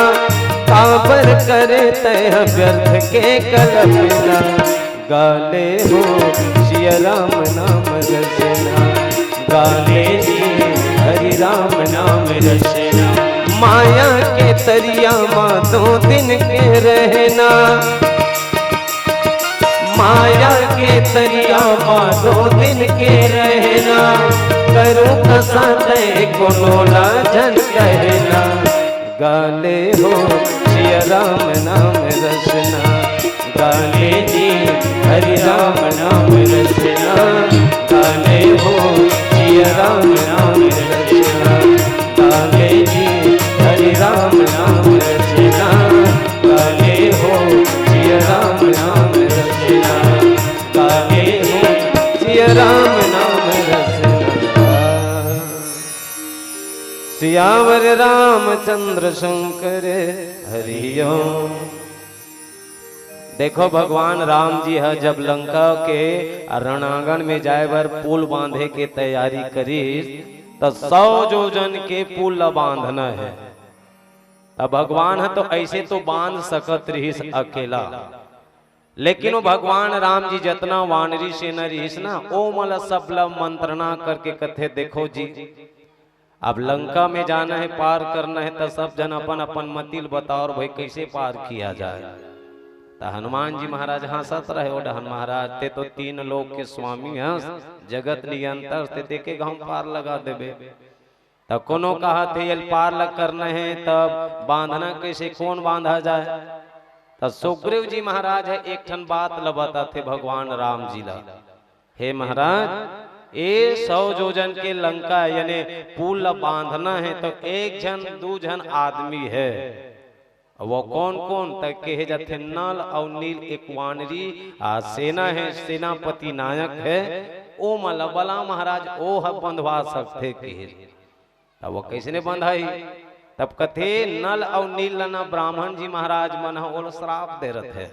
काबर करे तय व्यर्थ के कल्पना। गाले हो सिया राम नाम रसना, गाले जी हरि राम नाम रसना। माया के तरिया मा दो दिन के रहना, माया के तरिया मा दो दिन के रहना, करूँ कसा तै कोनो ला झन कहना। गाले हो सिया राम नाम रसना, गाले जी हरि राम नाम रसना, गाले हो सिया राम नाम रसना, गाले जी हरि राम नाम रसना, गाले हो सिया राम नाम रसना, गाले हो सिया राम नाम रसना। सियावर रामचंद्र शंकर हरिओम। देखो, भगवान राम जी ह जब लंका के रणांगण में जाए बर पुल बांधे के तैयारी करिस, त सौ जोजन के पुल ला बांधना हे। त भगवान ह तो ऐसे तो बांध सकत रिहिस अकेला, लेकिन वो भगवान राम जी जतना वानरी सेना रिहिस ना, ओ मन ला सब ला मंत्रणा करके कथे, "देखो जी, अब लंका में जाना हे, पार करना हे, त सब झन अपन-अपन मति ल बताओ और भाई, कैसे पार किया जाए?" त हनुमान जी महाराज हंसत रहे, "ओ डहन महाराज, ते तो तीन लोक के स्वामी हस, जगत नियंता, ते देखे गांव पार लगा देबे।" त कोनो कहत हे, "एल पार ल करना हे, तब बांधना कैसे, कोन बांधा जाए?" त सुग्रीव जी महाराज ह एक ठन बात ल बताथे भगवान राम जी ला, "हे महाराज, ए सौ जोजन के लंका यानी पुल ल बांधना हे, त एक झन, दू झन आदमी हे।" वो कोन कोन? त कहे जाथे, नल अउ नील एक वानरी आ सेना हे, सेनापति नायक हे, ओ मन ल बला महाराज, ओ ह बंधवा सकथे कहे। तब वो कैसने बंधाही? तब कथे, नल अउ नील ल ना ब्राह्मण जी महाराज मन ह ओला श्राप दे रथे।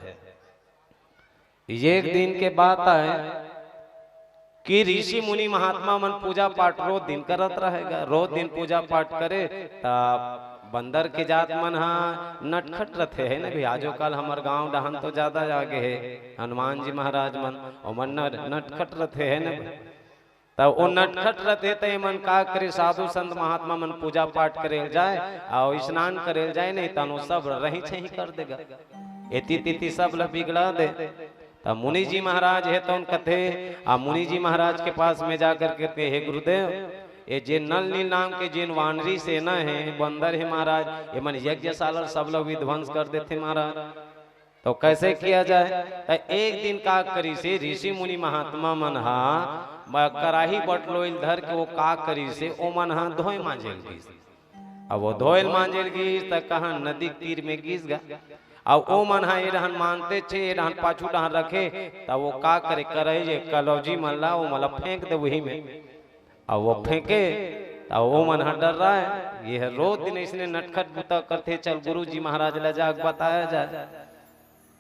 एक दिन के बात आय कि ऋषि मुनि महात्मा मन पूजा पाठ रोज दिन करत रहेगा, रोज दिन पूजा पाठ करे। त बंदर के जात मन ह नटखट रथे, हे ना भाई? आजो काल हमर गांव डहन तो ज्यादा आगे हे, हनुमान जी महाराज मन, ओमन न-, नटखट रथे, हे ना भाई? त ओ नटखट रथे, त एमन का करे, साधु संत महात्मा मन पूजा पाठ करे ल जाए, अउ स्नान करे ल जाए, नहीं तनो सब रही छही कर देगा, एती तेती सब ल बिगड़ा दे। त मुनि जी महाराज हे तौन कथे, आ मुनि जी महाराज के पास में जाकर के कहे, "हे गुरुदेव, ये जे नल नील नाम के जेन वानरी सेना हे, बंदर हे महाराज, एमन यज्ञशाला ल सब ल विध्वंस कर देथे महाराज।" तो कैसे किया जाए? त एक दिन का करिसे, ऋषि मुनि महात्मा मन हा म-, कराही बटलोइल धर के वो का करिसे, ओमन हा धोए मांजे ल गिस। अब वो धोए ल मांजे ल गिस, त कहाँ नदी के तीर में गिस गा। अब ओमन हा ए डहन मांजते छे, ए डहन पाछू डहन रखे, त वो का करे, करही जे कलौजी मन ला, ओमन ला फेंक दे वही में। अब वो फेंके, त ओमन ह डर्राय, ये ह रोज दिन अइसने नटखट बुता करथे, चल गुरु जी महाराज ल जाके बताया जाए।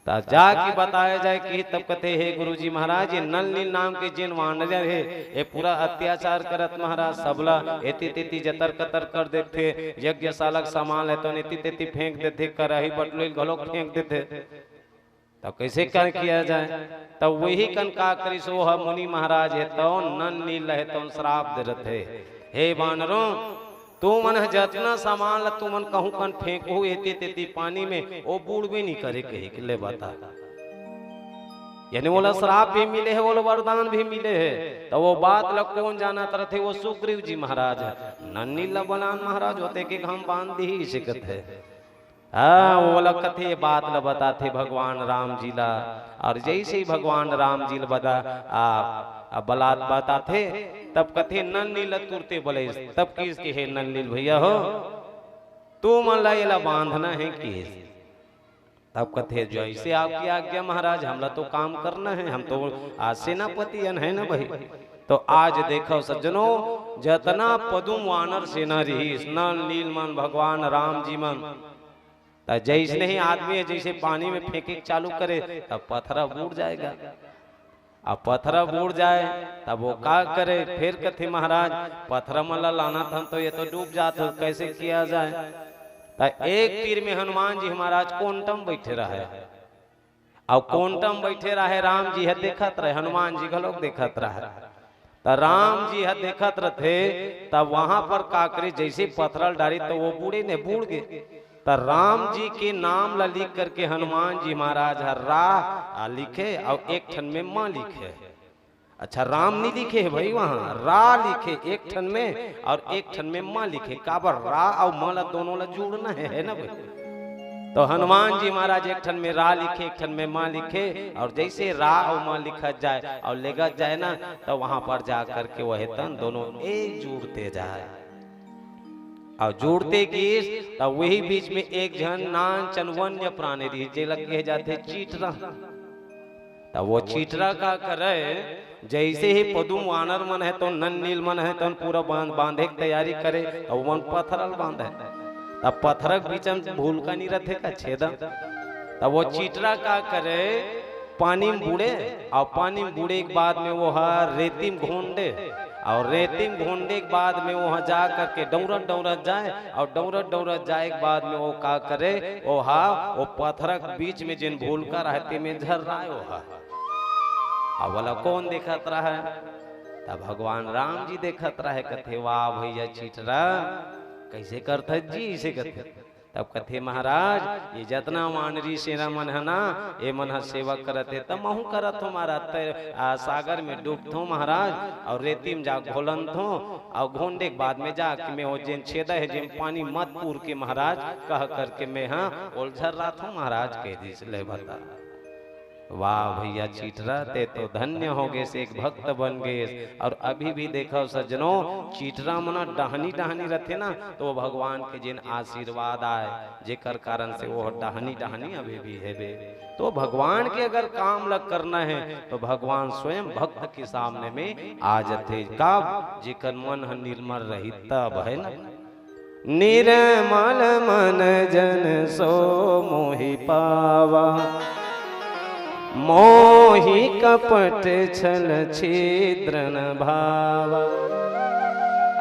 त जाके बताया जाए कि तब कथे, "हे गुरु जी महाराज, ये नल नील नाम के जेन वानर हे, ये पूरा अत्याचार करत महाराज, सबला एती तेती जतर कतर कर देथे, यज्ञशाला के सामान ल तो एती तेती फेंक देथे, कराही बटलोइल घलोक फेंक देथे।" तब कैसे कर किया जाए? तब वही कन का करिस, वो ह मुनि महाराज हे तौन, नल नील हे तौन श्राप दे रथे, "हे बानरों, तुमन ह जतना सामान ल तुमन कहूं कन फेंकहू एती तेती पानी में, वो बूड़बे नहीं करे," कहे के ले बता। यानी ओला श्राप भी मिले हे, ओला वरदान भी मिले हे। तो वो बात ल कौन जानत रथे? वो सुग्रीव जी महाराज हे। नल नील ल बलान महाराज होते के घाम बांध दी ही सिकत हे। हाँ, ओला कथे बात ल बताथे भगवान राम जी ला। और जैसे ही भगवान राम जी ल बता, आ, आ, बलात बताथे, तब कथे नल नील ल तुरते बले, तब किस के, "हे नल नील भैया हो, तू मन ला एला बांधना हे किस।" तब कथे, "जैसे आपकी आज्ञा महाराज, हमला तो काम करना हे, हम तो आज सेनापति अन हे ना भाई।" तो आज देखो सज्जनों, जतना पदुम वानर सेना रहिस, नल नील मन, भगवान राम जी मन, त जैसने ही आदमी हे, जैसे पानी में फेंके के चालू करे, तब पथरा बूड़ जाएगा। अब पथरा बूड़ जाए, तब वो का करे? फिर कथे, "महाराज, पथरा मन ला लानत हन तो ये तो डूब जात हो, कैसे किया जाए?" त एक तीर में हनुमान जी महाराज कोंटम बैठे रहे। अब कोंटम बैठे रहे, राम जी ह देखत रहे, हनुमान जी घलोक देखत रहे। त राम जी ह देखत रथे, तब वहां पर का करे, जैसे पथरा ल डारी त वो बूड़े ने, बूड़ गे। त राम जी के नाम ला लिख करके हनुमान जी महाराज ह रा आ लिखे अउ एक ठन में माँ लिखे। अच्छा, राम नहीं लिखे हे भाई, वहां रा लिखे एक ठन में अउ एक ठन में माँ लिखे। काबर? रा अउ माँ ला, दोनों ला जोड़ना हे, है ना भाई? तो हनुमान जी महाराज एक ठन में रा लिखे, एक ठन में माँ लिखे, अउ जइसे रा अउ माँ लिखत जाय अउ लेगत जाय ना, त वहां पर जा करके वह तन दोनों एक जुड़ते जाय। अउ जुड़ते गिस, त वही बीच में एक झन नान चन वन्य प्राणी रहिस, जेला कहे जाथे चीटरा। त वो चीटरा का करे, जइसे ही पदुम वानर मन हे तौन, नन्नील मन हे तौन, पूरा बांध, बांधे के तैयारी करे, त ओमन पथरा ल बांधे। त पथरा के बीच में भूलका नहीं रथे का, छेदा? त वो चीटरा का करे, पानी में बूड़े, अउ पानी में बूड़े के बाद में वो ह रेती में घोंडे, अउ रेती में घोंडे के बाद में वो ह जा करके डौरत डौरत जाय, अउ डौरत डौरत जाय के बाद में वो का करे, वो ह वो पथरा के बीच में जेन भूलका रहे, तेमे झर्राय वो ह। अब ओला कोन देखत रहे? त भगवान राम जी देखत रहे, कथे, "वाह भैया चीटरा, कइसे करथस जी?" अइसे कथे। तब कथे, "महाराज, ये जतना वानरी सेना मन ह ना, ये मन ह सेवा करत हे, त महूं करत हों महाराज, तै, आ, सागर में डूबथों महाराज, अउ रेती में जा घोलनथों, अउ घोंडे के बाद में जाके में वो जेन छेदा हे, जेन पानी मत पूर के महाराज," कह करके में ह ओल झर्राथों महाराज, कह दिस। ले बता। वाह भैया चीटरा, ते तो धन्य हो गेस, एक भक्त बन गेस। अउ अभी भी देखव सज्जनों, चीटरा मन डहनी डहनी रथे ना, तो भगवान के जेन आशीर्वाद आय, जेकर कारण से वो डहनी डहनी अभी भी हेबे। तो भगवान के अगर काम ल करना हे, तो भगवान स्वयं भक्त के सामने में आ जथे। कब? जेकर मन ह निर्मल रही, तब, है ना? निर्मल मन जन सो मोहि पावा, मोहि कपट छल छिद्र न भावा।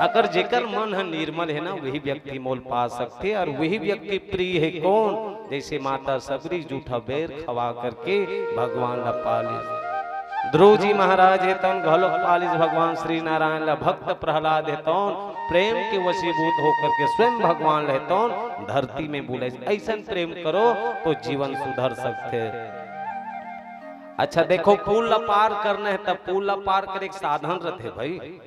अगर जेकर मन ह निर्मल हे ना, वही व्यक्ति मोल पा सकथे। अउ वही व्यक्ति प्रिय हे कोन? जइसे माता सबरी जूठा बेर खवा करके भगवान ला पालिस। ध्रुव जी महाराज हे तौन घलोक पालिस भगवान श्री नारायण ला, भक्त प्रहलाद हे तौन प्रेम के वशीभूत होकर के स्वयं भगवान ल हे तौन धरती में बुलाइस। अइसन प्रेम करो तो जीवन सुधर सकथे। अच्छा देखो, पुल ला पार करना हे त पुल ला पार करे के साधन रथे भाई।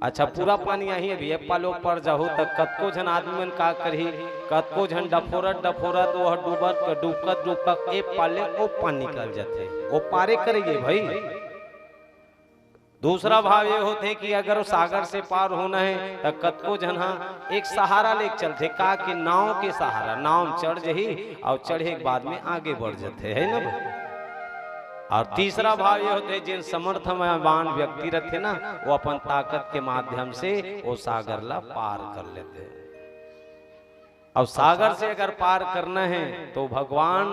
अच्छा, पूरा पानी आही, अभी ए पाले ओ पार जाहू त कतको झन आदमी मन का करही, कतको झन डफोरत डफोरत वो ह डूबत, डूबकत डूबकत ए पाले ओ पार निकल जथे, ओ पारे करे गे भाई। दूसरा भाव ये होथे कि अगर वो सागर से पार होना हे त कतको झन ह एक सहारा लेके चलथे, का कि नाव के सहारा, नाव में चढ़ जही अउ चढ़े के बाद में आगे बढ़ जथे, है ना भाई? अउ तीसरा भाव ये होथे, जेन समर्थवान व्यक्ति रथे ना, वो अपन ताकत के माध्यम से वो सागर ला पार कर लेथे। अउ सागर से अगर पार करना हे तो भगवान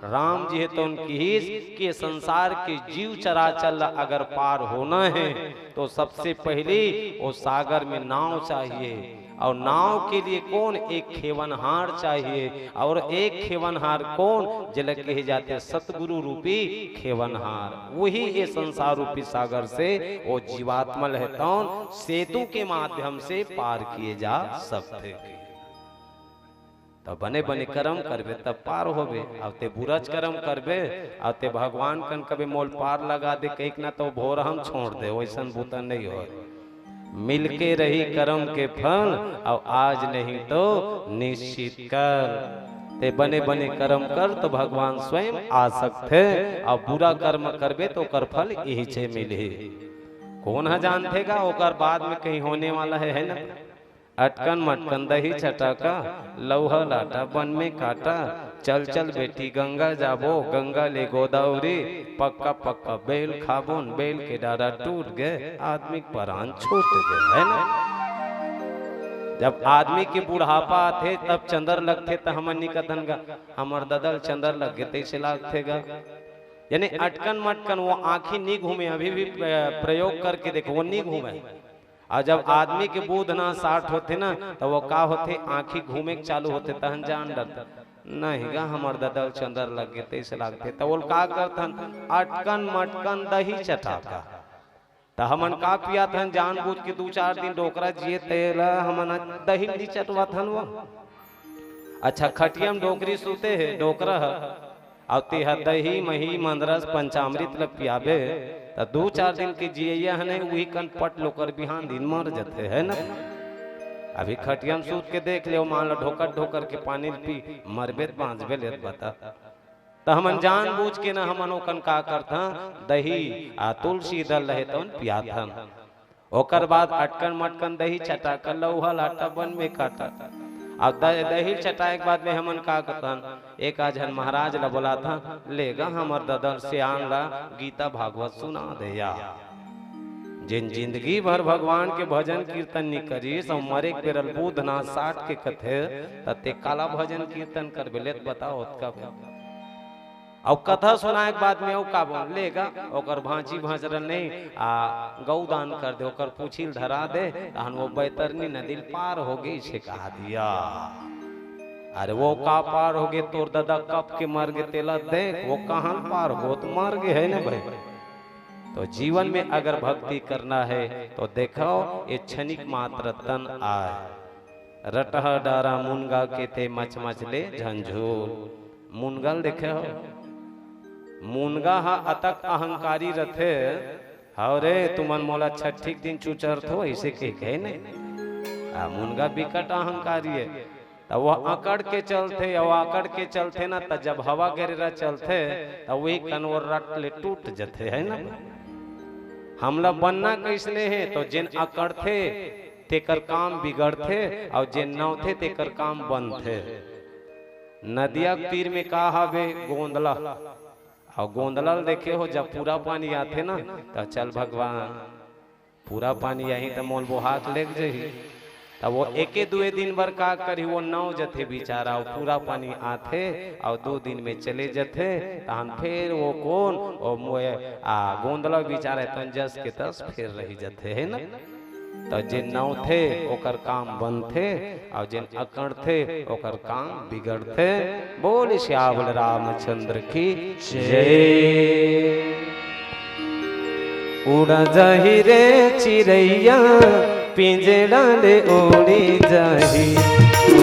राम जी हे तौन किहिस कि ये संसार के जीव चराचर ला अगर पार होना हे तो सबसे पहिली वो सागर में नाव चाहिए। अउ नाव के लिए कोन? एक खेवनहार चाहिए। अउ एक खेवनहार कोन? जेला कहे जाथे सतगुरु रूपी खेवनहार। वही ये संसार रूपी सागर से वो जीवात्मा ल हे तौन सेतु के माध्यम से पार किए जा सकथे। त बने बने करम करबे तब पार होबे। अउ ते बुराच करम करबे अउ ते भगवान कन कबे मोल पार लगा दे कहिक ना, त भोरहा म छोड़ दे, वइसन बूता नहीं होय। मिलके रही करम के फल, अउ आज नहीं तो निश्चित कल। ते बने बने करम कर त भगवान स्वयं आ सकथे, अउ बुरा करम करबे त ओकर फल इहिचे मिलही। कोन ह जानथे गा, ओकर बाद में कहीं होने वाला हे, है ना? अटकन मटकन दही चटाका, लउहा लाटा बन में काटा, चल चल बेटी गंगा जाबो, गंगा ले गोदावरी, पक्का पक्का बेल खाबोन, बेल के डारा टूट गे, आदमी के परान छूट गे, है ना? जब आदमी के बुढ़ापा आथे, तब चंदर लगथे, त हमन नी कथन गा, "हमर ददा ल चंदर लग गे," तइसे लागथे गा। यानी अटकन मटकन वो आँखी नी घूमे, अभी भी प्र-, प्रयोग करके देखो, वो नी घूमे। अउ जब आदमी के बूध ना साठ होथे ना, त वो का होथे, आँखी घूमे के चालू होथे, तहन जान डरथे, "नहीं गा, हमर ददा ल चंदर लग गे," तइसे लागथे। त ओल का करथन, अटकन मटकन दही चटाका। त हमन का पियाथन, जानबूझ के दू चार दिन डोकरा जिए, तेला हमन दही ल नी चटवाथन वो। अच्छा, खटिया म डोकरी सूते हे, डोकरा ह, अउ तेहा दही, मही, मंदरस, पंचामृत ल पियाबे, त दू चार दिन के जियइया ह नहीं, उही कन पट ल ओकर बिहान दिन मर जथे, है न? अभी खटिया म सूत के देख ले, ओ मान ल ढोकर ढोकर के पानी ल पी, मरबे त बांचबे ले त बता। त हमन जानबूझ के न हमन ओकन का करथन, दही आ तुलसी दल रहे तउन पियाथन। ओकर बाद अटकन मटकन दही चटा कर लउहा लाटा बन में काटा। अब द-, दही चटाए के बाद में हमन का करथन, एक आध झन महाराज ला बोलाथन, ले गा हमर ददन सियान ला गीता भागवत सुना दे या। जेन जिंदगी भर भगवान के भजन कीर्तन नी करिस, अउ मरे के बेरा ल बुध ना साट के कथे, त ते काला भजन कीर्तन करबे ले त बता ओतका बेर। अउ कथा सुनाए के बाद में अउ का बोल, ले गा, ओकर भांची भांचरन नहीं, आ, गऊ दान कर दे, ओकर पूछी ल धरा दे, तहन वो बैतरनी नदी ल पार हो गई से कहा दिया। अरे वो का पार हो गए, तोर दादा कब के मर गए, तेला देख, वो कहाँ ल पार हो, वो तो मर गए है ना भाई। तो जीवन में अगर भक्ति करना है तो देखो, ये क्षणिक मात्र तन आए। रटहा डारा मुनगा के ते मचमच ले झंझोल। मुनगा ल देखे हो? मुनगा ह अतक अहंकारी रथे, "हव रे, तुमन मोला छठी के दिन चुचरथो," ऐसे कह के, है नहीं? आ, मुनगा बिकट अहंकारी है। त वो अकड़ के चलथे, अउ अकड़ के चलथे ना, त जब हवा गरेरा चलथे, त वही कन वो रट ले टूट जथे, है ना? हमला बनना कैसने हे, तो जेन अकड़थे, तेकर काम बिगड़थे, अउ जेन नवथे, तेकर काम बनथे। नदिया के तीर में का हवे? गोंदला। अउ गोंदला ल देखे हो, जब पूरा पानी आथे ना, त चल भगवान, पूरा पानी आही त मोल बोहा के लेग जही। तब वो एके दुए दिन बर का करही, वो नव जथे बिचारा, अउ पूरा पानी आथे, अउ दू दिन में चले जथे, तहन फेर वो कोन, वो मोए, आ, गोंदला बिचारा तन जस के तस फेर रही जथे, है ना? त जेन नवथे, ओकर काम बनथे, अउ जेन अकड़थे, ओकर काम बिगड़थे। बोल सियावल रामचंद्र की जय। उड़ा जाही रे चिरैया, पिंजड़ा ले उड़ी जाही।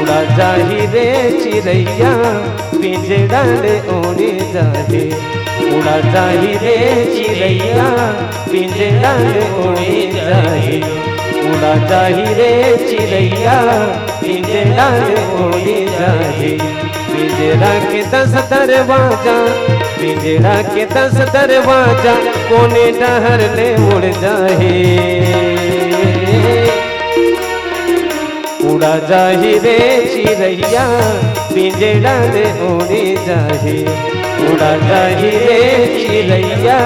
उड़ा जाही रे चिरैया, पिंजड़ा ले उड़ी जाही। उड़ा जाही रे चिरैया, पिंजड़ा ले उड़ी जाही। उड़ा जाही रे चिरैया, पिंजड़ा ले उड़ी जाही। पिंजड़ा के दस दरवाजा, पिंजड़ा के दस दरवाजा, कोने डहर ले उड़ जाही। उड़ा जाही रे चिरैया, पिंजड़ा ले उड़ी जाही। उड़ा जाही रे चिरैया,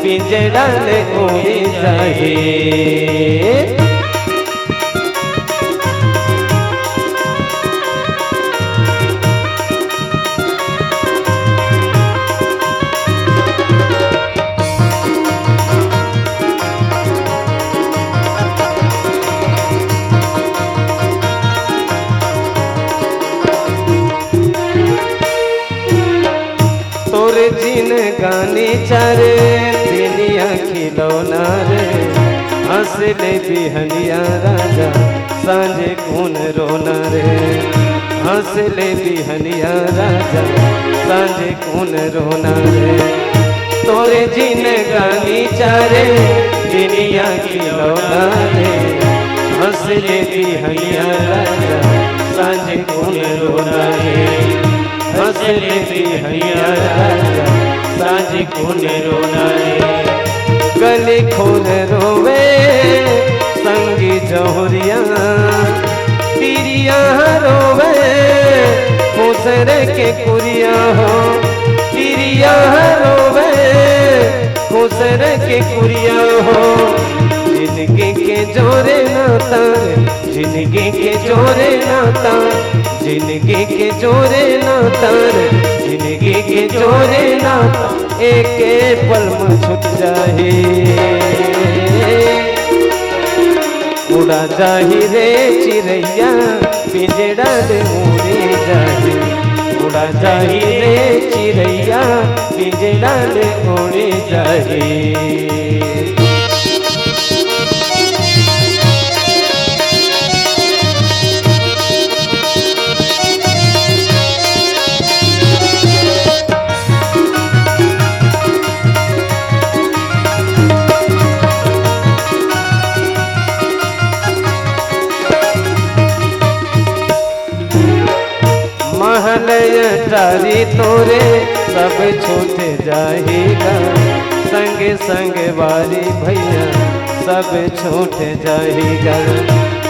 पिंजड़ा ले उड़ी जाही। तोर जिनगानी चारे, दिनिया खिलौना रे, हंस ले बिहनिया राजा, सांझे कौन रोना रे, हंस ले बिहनिया राजा, सांझे कौन रोना रे। तोरे जिनगानी चारे, दिनिया खिलौना रे, हंस ले बिहनिया राजा, सांझे कौन रोना रे। हंस ले बिहनिया राजा, सांझ कौन रोना रे। कली खोर रोवे संगी जहुरिया, तिरिया रोवे खुसर के कुरिया हो, तिरिया रोवे खुसर के कुरिया हो। जिंदगी के जोरे नाता रे, जिंदगी के जोरे नाता, जिंदगी के जोरे नाता रे, जिंदगी के जोरे नाता, एके पल में छूट जाही। उड़ा जाही रे चिरैया, पिंजड़ा ले उड़ी जाही। उड़ा जाही रे चिरैया, पिंजड़ा ले उड़ी जाही। सारी तोरे सब छूट जाही गा, संग संग वारी भैया सब छूट जाही गा,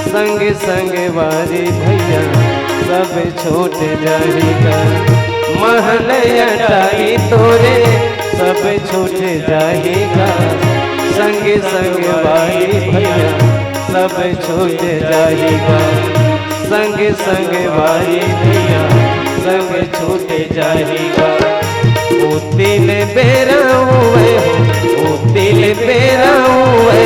संग संग वारी भैया सब छूट जाही गा। महल अटारी तोरे सब छूट जाही गा, संग संग वारी भैया सब छूट जाही गा, संग संग वारी भैया सब छूट जाही गा। ओ तिल बेरा हुए हो, ओ तिल बेरा हुए,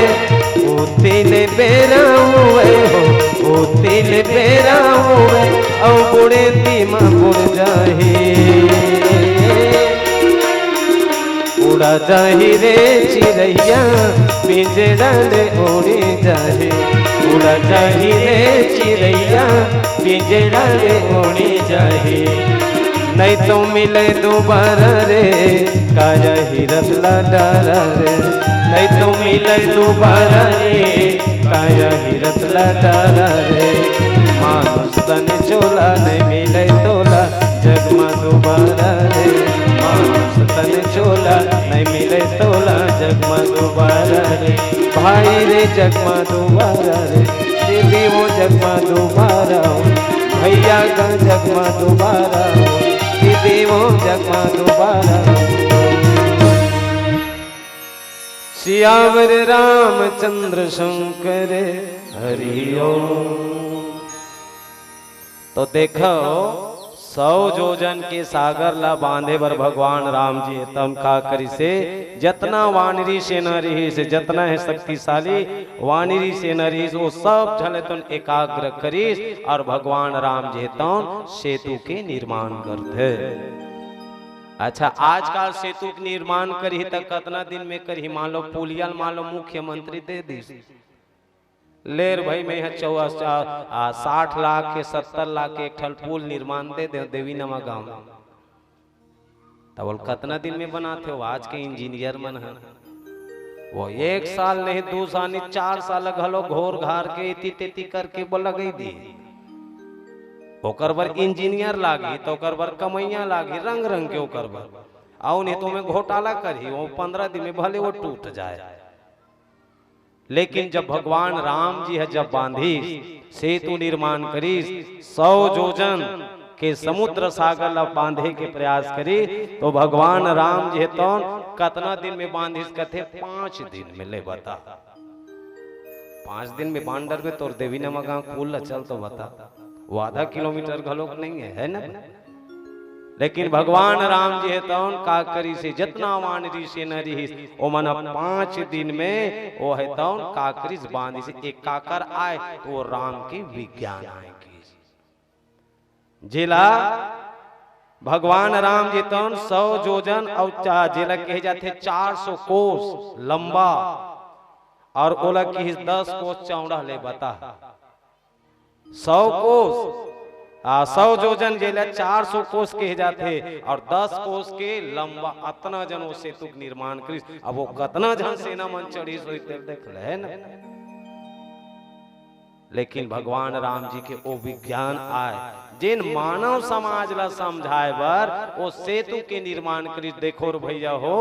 ओ तिल बेरा हुए हो, ओ तिल बेरा हुए, औ बुड़े तीमा बुड़ जाही। उड़ा जाही रे चिरैया, पिंजड़ा ले उड़ी जाही। उड़ा जाही रे चिरैया, पिंजड़ा ले उड़ी जाही। नहीं तो मिले दोबारा रे, काया हीरत ला डारा रे। नहीं तो मिले दोबारा रे, काया हीरत ला डारा रे। मानुष तन चोला नहीं मिले तोला, जग मा दोबारा रे। मानुष तन चोला नहीं मिले तोला, जग मा दोबारा रे। भाई रे जग मा दोबारा रे, दीदी वो जग मा दोबारा हो, भैया का जग मा दोबारा हो, दीदी वो जग मा दोबारा हो। सियावर रामचंद्र शंकर हरिओम। तो देखो, सौ जोजन के सागर ला बांधे बर भगवान राम जी हे तौन का करिसे, जतना वानरी सेना रहिस, जतना हे शक्तिशाली वानरी सेना रहिस, वो सब झन ल तौन एकाग्र करिस और भगवान राम जी हे तौन सेतु के निर्माण करथे। अच्छा, आजकल सेतु के निर्माण करही त कतना दिन में करही? मान लो पुलिया ल मान लो मुख्यमंत्री दे दिस, लेर भाई, मैं ह चौवास, आ, आ, साठ लाख के, सत्तर लाख के एक ठन पुल निर्माण दे दे देवी नमा गांव। त बोल कतना दिन में बनाथे हो आज के इंजीनियर मन ह? वो एक साल नहीं, दू साल नहीं, चार साल घलो घोर घार के इति तेती करके वो लगई दी। ओकर बर इंजीनियर लागी, त ओकर बर कमैया लागी, रंग रंग के ओकर बर। अउ नहीं तो में घोटाला करही, वो पंद्रह दिन में भले वो टूट जाए। लेकिन जब भगवान राम जी ह जब बांधिस, सेतु निर्माण करिस, सौ जोजन के समुद्र सागर ला बांधे के प्रयास करिस, तो भगवान राम जी ह तौन कतना दिन में बांधिस? कथे, "पांच दिन में।" ले बता, पांच दिन में बांध डरबे तोर देवी नमा गांव पुल ला, चल तो बता, वो आधा किलोमीटर घलोक नहीं है, है ना? लेकिन भगवान राम जी ह तौन का करिसे, जतना वानरी सेना रहिस, ओमन ह पांच दिन में वो ह तौन का करिस, बांधिस। एक काकर आय तो वो राम के विज्ञान आय कहिस। जेला भगवान राम जी तौन सौ जोजन अउ चा-, जेला कहे जाथे चार सौ कोस लंबा, और ओला कहिस दस कोस चौड़ा। ले बता, सौ कोस, आ, सौ जोजन जेला चार सौ कोस कहे जाथे, और दस कोस के लंबा, अतना जन वो सेतु के निर्माण करिस। अब वो कतना जन सेना मन चढ़िस होही, तेला देख ले, है ना? लेकिन भगवान राम जी के वो विज्ञान आय, जेन मानव समाज ला समझाए बर वो सेतु के निर्माण करिस। देखो रे भैया हो,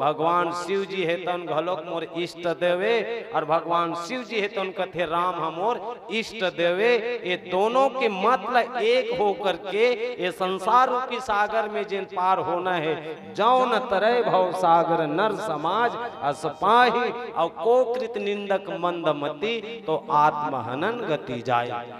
भगवान शिव जी ह तौन घलोक मोर इष्ट देवे, और भगवान शिव जी ह तौन कथे, "राम ह मोर इष्ट देवे।" ये दोनों के मत ला एक हो करके ये संसार रूपी सागर में जेन पार होना है, "जौन तरै भव सागर नर समाज अस पाही, अउ को कृत निंदक मंद मति, तो आत्महनन गति जाय।"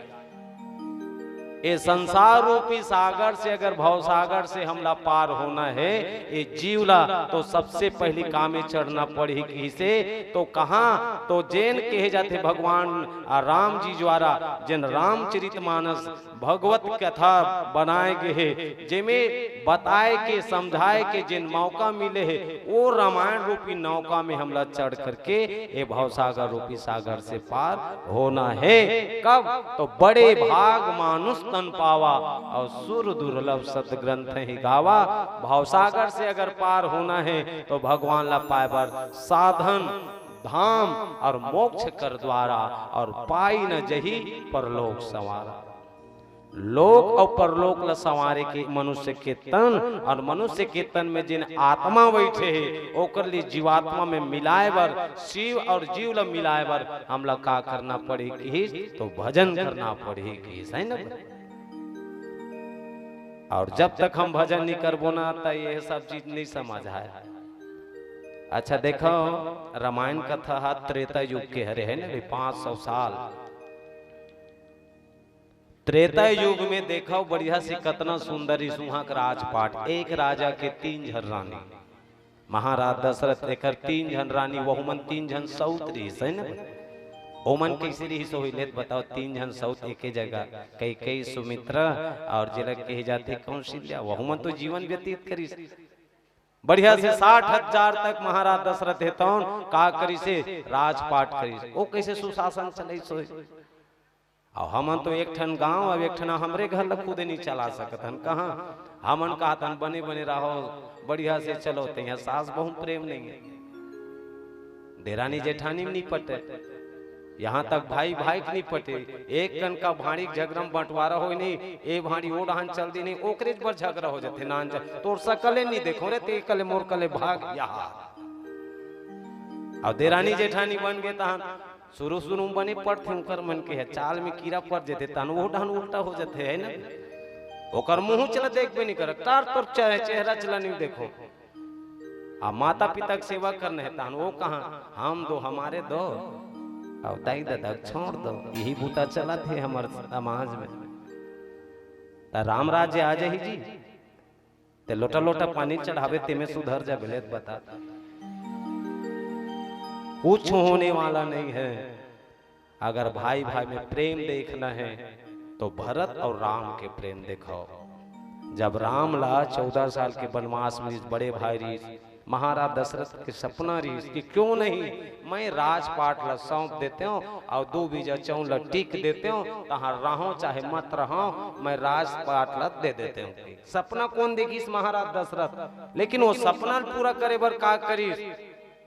ये संसार रूपी सागर से, अगर भव सागर से हमला पार होना है, ये जीव ला तो सबसे पहली कामे चढ़ना पड़ही। किसे तो कहाँ तो जेन कहे जाथे भगवान आ राम जी द्वारा जेन रामचरित मानस भगवत कथा बनाए गे हे, जेमे बताए के, समझाए के जेन मौका मिले हे, वो रामायण रूपी नौका में हमला चढ़ करके ये भवसागर रूपी सागर से पार होना हे। कब? तो बड़े भाग मानुष तन पावा, और सुर दुर्लभ सत ग्रंथ ही गावा। भवसागर से अगर पार होना हे, तो भगवान ला पाए बर साधन धाम और मोक्ष कर द्वारा, और पाई न जही परलोक संवारा। लोक अउ परलोक ल संवारे के मनुष्य के तन, अउ मनुष्य के तन में जेन आत्मा बइठे हे, ओकर ले जीवात्मा में मिलाए बर, शिव अउ जीव ल मिलाए बर हमला का करना पड़ही किहिस, तो भजन करना पड़ही किहिस, है ना? अउ जब तक हम भजन नइ करबो ना, त ये सब चीज नइ समझ आए। अच्छा देखव, रामायण कथा ह त्रेता युग के हरे, है ना भाई, पाँच सौ साल। त्रेता युग में देखव बढ़िया से कतना सुंदर रिहिस उहाँ के राजपाट, एक राजा के तीन झन रानी, महाराज दशरथ एकर तीन झन रानी, वहू मन तीन झन सऊत रिहिस, है ना? ओमन कइसे रिहिस होही, ले त बताव, तीन झन सऊत एके जगह, कैकेयी, सुमित्रा अउ जेला कहे जाथे कौशल्या, वहू मन तो जीवन व्यतीत करिस। बढ़िया से साठ हजार तक महाराज दशरथ हे तौन का करिस हे, राजपाट करिस, ओ कइसे सुशासन चलइस होही। अउ हमन तो एक ठन गांव, अब एक ठन हमरे घर ल खुदे नइ चला सकत हन। कहाँ हमन कहत हन बने बने रहो, बढ़िया से चलो, ते इहाँ सास बहू प्रेम नइ हे, देरानी जेठानी में नइ पटे, यहाँ तक भाई भाई के नइ पटे। एक कन का भांड़ी के झगड़ा में बंटवारा होय नहीं, ए भांड़ी ओ डहान चल दी नहीं, ओकरे बर झगड़ा हो जाथे। नान जा तोर सकले नइ देखो रे, ते कले मोर कले भाग यहाँ। अउ देरानी जेठानी बन गे तहन शुरू शुरू में बने पड़थे, उंकर मन के हे चाल में कीरा पड़ जथे, तहन वो डहन उल्टा हो जथे, है ना? ओकर मुंह चला देखबे नहीं कर, तार तोर चेह-, चेहरा चला नहीं देखो। आ माता पिता के सेवा करना है, तहन वो कहाँ, हम दो, हमारे दो, अउ दाई ददा के छोड़ दो, यही बूता चलत हे हमर समाज में। त राम राज्य आ जाही जी, ते लोटा लोटा पानी चढ़ावे, तेमे सुधर जाबे, ले त बता। कुछ होने वाला नहीं है। अगर भाई भाई में प्रेम देखना है तो भरत और राम के प्रेम देखो। जब राम ला चौदह साल के वनवास में बड़े भाई रिहिस, महाराज दशरथ के सपना रिहिस कि क्यों नहीं मैं राजपाट ला सौंप देते हूँ और दो बीजा चौं ला टिक देते हूँ, तहाँ रहो चाहे मत रहो, मैं राजपाट ला दे देते हूँ। सपना कोन देखिस? महाराज दशरथ। लेकिन वो सपना ल पूरा करे बर का करिस?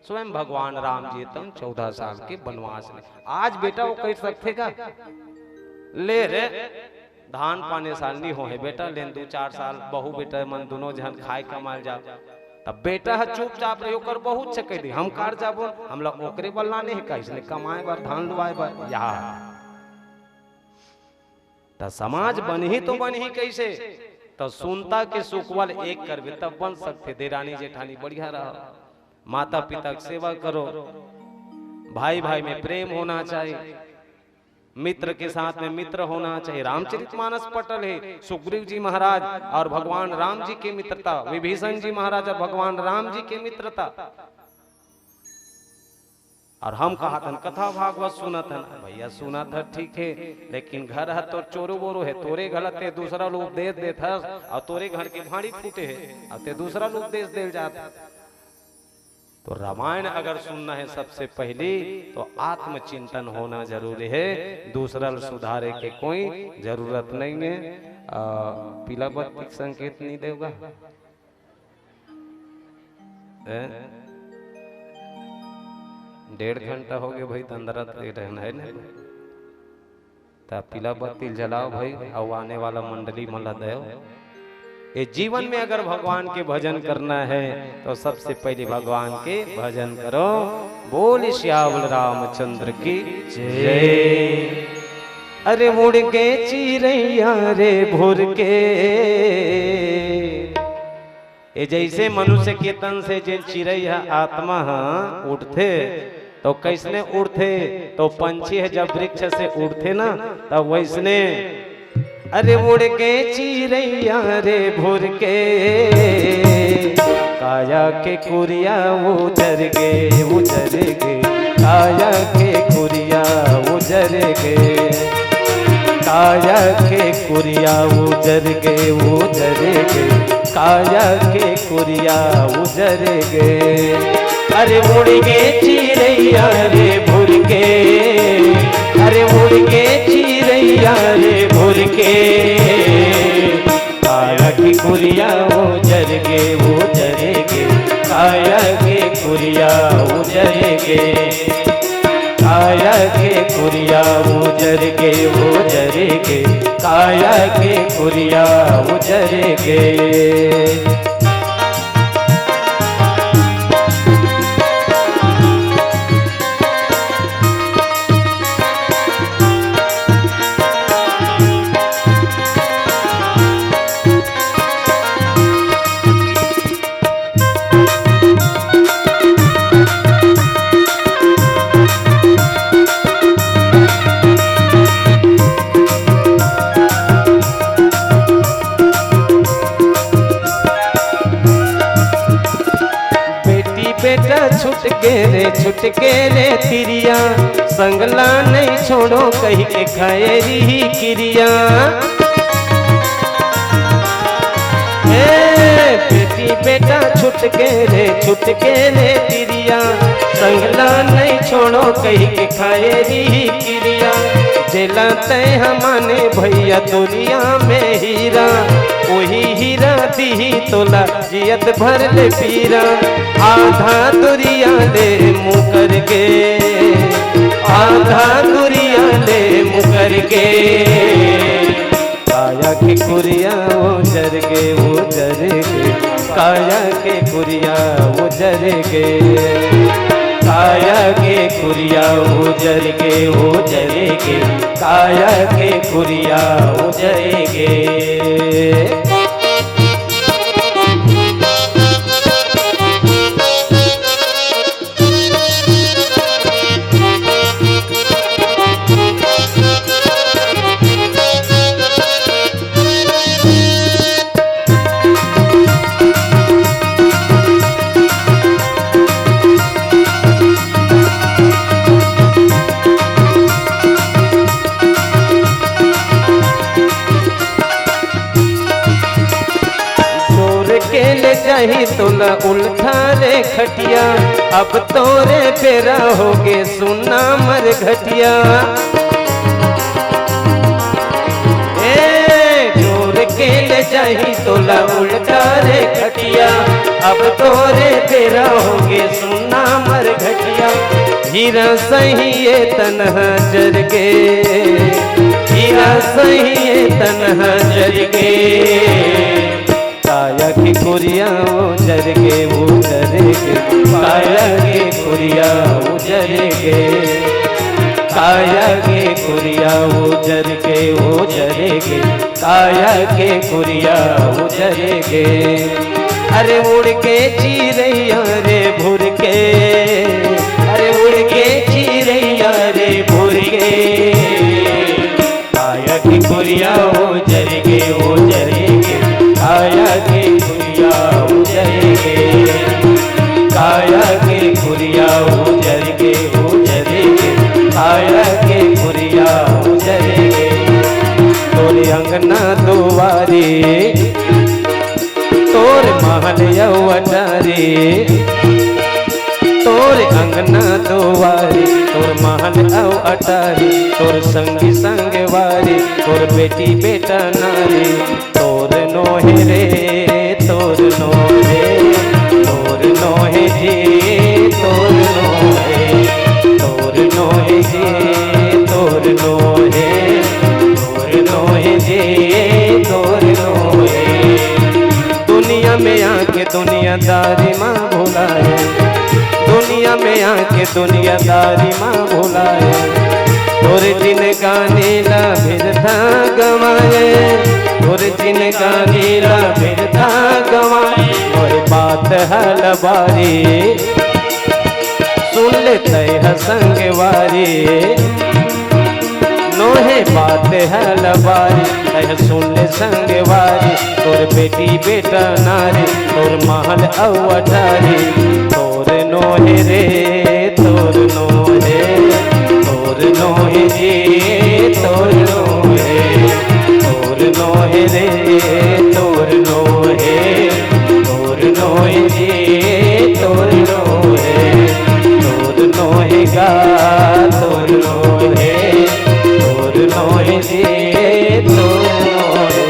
स्वयं भगवान राम जी तन चौदह साल के वनवास में। आज बेटा वो कर सकथे का? ले रे, धान पाने साल नहीं हो है बेटा, लेन दो चार साल बहू बेटा मन दोनों जन खाए कमाल जाओ। तब बेटा ह चुपचाप रही, ओकर बहू चके दी, हम कार जाबो, हमला ओकरे बल्ला नहीं का, इसने कमाए बर, धान लुआए बर, यहाँ। त समाज बनही तो बनही कैसे? त सुनता के सुखवाल एक करबे तब बन सकथे। देरानी जेठानी बढ़िया रहो, माता पिता के सेवा करो, भाई भाई में प्रेम होना चाहिए, मित्र के साथ में मित्र होना चाहिए। रामचरितमानस पटल है, सुग्रीव जी महाराज और भगवान राम जी के मित्रता, विभीषण जी महाराज और भगवान राम जी के मित्रता। और हम कहाथन कथा भागवत सुनत हन, भैया सुनत हन ठीक है, लेकिन घर ह तोर चोरो बोरो है, तोरे घर ते दूसरा लोग उपदेश देत हस और तोरे घर के भांड़ी फूटे है और ते दूसरा लोग उपदेश देल जात। तो रामायण अगर सुनना है सबसे पहली तो आत्मचिंतन होना जरूरी है, दूसरा ल सुधारे के कोई जरूरत नहीं है। आ, पीला बत्ती के संकेत नहीं देगा। हैं? डेढ़ घंटा हो गया भाई, तंदरा ते रहन है ना? त पीला बत्ती जलाओ भाई, अउ आने वाला मंडली मन ला दयो। ये जीवन में अगर भगवान के भजन करना है, तो सबसे पहले भगवान के भजन करो। बोल सियावल रामचंद्र की जय। अरे उड़ के चिरैया रे भुर के, ए जैसे मनुष्य के तन से जेन चिरई ह आत्मा ह उठथे, तो कैसने उठथे? तो पंछी ह जब वृक्ष से उठथे ना, तब वैसने, अरे उड़ के चिरैया रे भुर के, काया के कुरिया उजर गे, उजर गे, काया के कुरिया उजर गे, काया के कुरिया उजर गे, उजर गे, काया के कुरिया उजर गे। अरे उड़ गे चिरैया रे भुर के, अरे उड़ गे चिरैया रे भुर के, काया के कुरिया उजर गे, उजर गे, काया के कुरिया उजर गे। काया के कुरिया उजर गे, उजर गे, काया के कुरिया उजर गे। बेटी बेटा छूट गे रे, छूट गे रे तिरिया, संगला नहीं छोड़ो कहि के खाए रिही किरिया। ए, बेटी बेटा छूट गे रे, छूट गे रे तिरिया, संगला नहीं छोड़ो कहि के खाए रिही किरिया। जेला तैं ह माने भैया दुनिया में हीरा, ओही हीरा दिही तोला जियत भर ले पीरा। आधा दुरिया ले मुकर गे, आधा दुरिया ले मुकर गे। काया के कुरिया उजर गे, उजर गे, काया के कुरिया उजर गे। काया के कुरिया उजर गे, उजर गे, काया के कुरिया उजर गे। जोर के ले जाही तोला उल्टा रे खटिया, अब तोरे बेरा होगे सुना मर घटिया। ए, जोर के ले जाही तोला उल्टा रे खटिया, अब तोरे बेरा होगे सुना मर घटिया। हीरा सही ये तनहा जर गे, हीरा सही ये तनहा जर गे। काया के कुरिया उजर गे, उजर गे, काया के कुरिया उजर गे। काया के कुरिया उजर गे, उजर गे, काया के कुरिया उजर गे। अरे उड़ के चिरैया रे भुर के, अरे उड़ के चिरैया रे भुर के। काया के कुरिया उजर गे, उजर गे, काया के कुरिया उजर गे। काया के कुरिया उजर गे, उजर गे, काया के कुरिया उजर गे। तोरे अंगना दुआरे, तोर महल अउ अटारी, तोर अंगना दुआरी, तोर महल अउ अटारी, तोर संगी संगवारी, तोर बेटी बेटा नारी, तोर नोहे रे, तोर नोहे, तोर नोहे जी, तोर नोहे, तोर नोहे जी, तोर नोहे, तोर नोहे जी, तोर नोहे। दुनिया में आके दुनियादारी मा भुलाए, दुनिया में आके दुनियादारी मा भुलाए। तोर जिनगानी ला बिरथा गवाए, तोर जिनगानी ला बिरथा गवाए। मोर बात हल बारी, सुन ले तैं ह संगवारी। नोहे बात हल बारी, तैं ह सुन ले संगवारी। तोर बेटी बेटा नारी, तोर महल अउ अटारी, तोर नोहे रे, तोर नोहे, तोर नोहे जी, तोर नोहे, तोर नोहे रे, तोर नोहे, तोर नोहे जी, तोर नोहे, तोर नोहे गा, तोर नोहे, तोर नोहे जी, तोर नोहे।